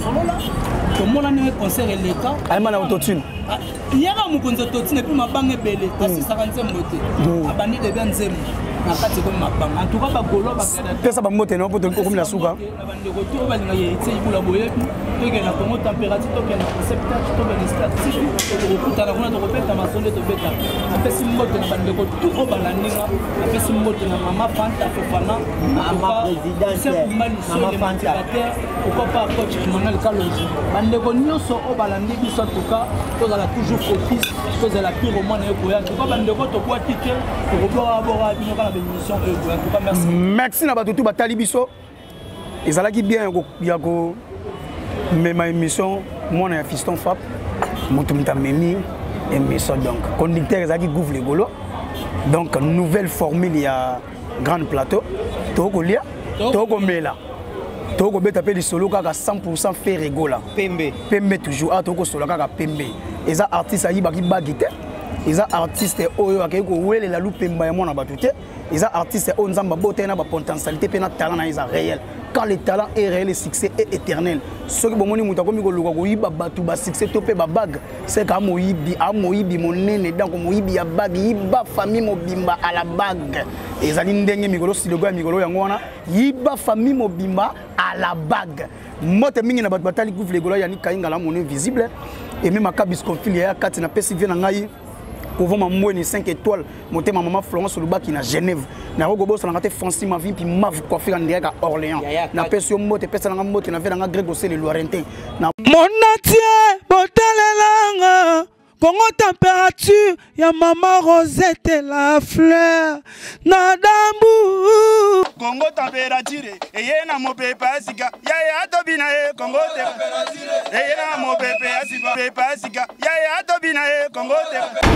solola, tomona ndenge concert eleka. Ayema na autotune. Yaka mokonzi autotune, et puis mabanga ebele, asisaka nzembo te, abandi debia nzembo na kati ekomi mabanga. En tout cas bagolo bagladiateur. Pesa bambote na mpo tokomi na suka. Na bandeko to oyo balingaka Héritier Ibula, boyebi, tokende na Congo Température, tokende na Concept Touch, tokende Stade, tokokutana kuna, tokobeta masolo nde tobeta. Napesi mbote na bandeko tout oyo balandi nga, napesi mbote na mama Fanta Fofana. Mama présidente, Mama Fanta. Pourquoi pas coach Emmanuel Kalonji, bandeko nyonso oyo balandi biso, en tout cas tozala toujours focus, tozala pire omwana ekoya. En tout cas bandeko, tobwaki te, tokobwaka bwaka bino kaka na bémission oyo ekoya. En tout cas merci. Merci na bato tu batali biso, ezalaki bien ya komema émission. Mwana ya fiston fap moto moto amemi émission. Donc conducteur ezalaki Gouve Legolo. Donc nouvelle formule ya grande plateau, tokolia, tokomela, tokobeta mpe lisolo kaka 100 Ferre Gola. Pembe. Pembe toujours. Ah, tokosola kaka pembe. Eza artiste ayibaki bagi te, eza artiste oyo akei kowelela lupemba ya mwana bato te, eza artiste oyo Nzambe abota ye na bapotentialité mpe na talent na ye eza réel. Quand le talent est réel, le succès est éternel. Soki bomoni moto akomi koluka koyiba bato basuccès to mpe babague, seka amoyibi, amoyibi monene. Donc moyibi ya bague, yiba famille mobimba à la bague. Ezali ndenge mikolo silogo ya mikolo yango wana, yiba famille mobimba à la bague. Mbote mingi na bato batali Gouve Legola, Yani Kayingala, mon invisible eme makabis confili ya kati. Napesi vie na ngai kovoma mbweni 5 étoiles, motema mama Florence Lubaki na Genève. Nakoki kobosananga te Francis Mavi mpi Mav coiffure en direct à Orléans. Napesi yo mbote, epesa nanga mbote na vie nanga Greg Osele Lorentin na Monatie botalelanga Kongo température ya mama Rosette la fleur na dambu. Kongo température eye na mopepe ya sika, yaya atobina ye. Kongo eye na mopepe ya sika, pepe ya sika, yaya atobina ye. Kongo te.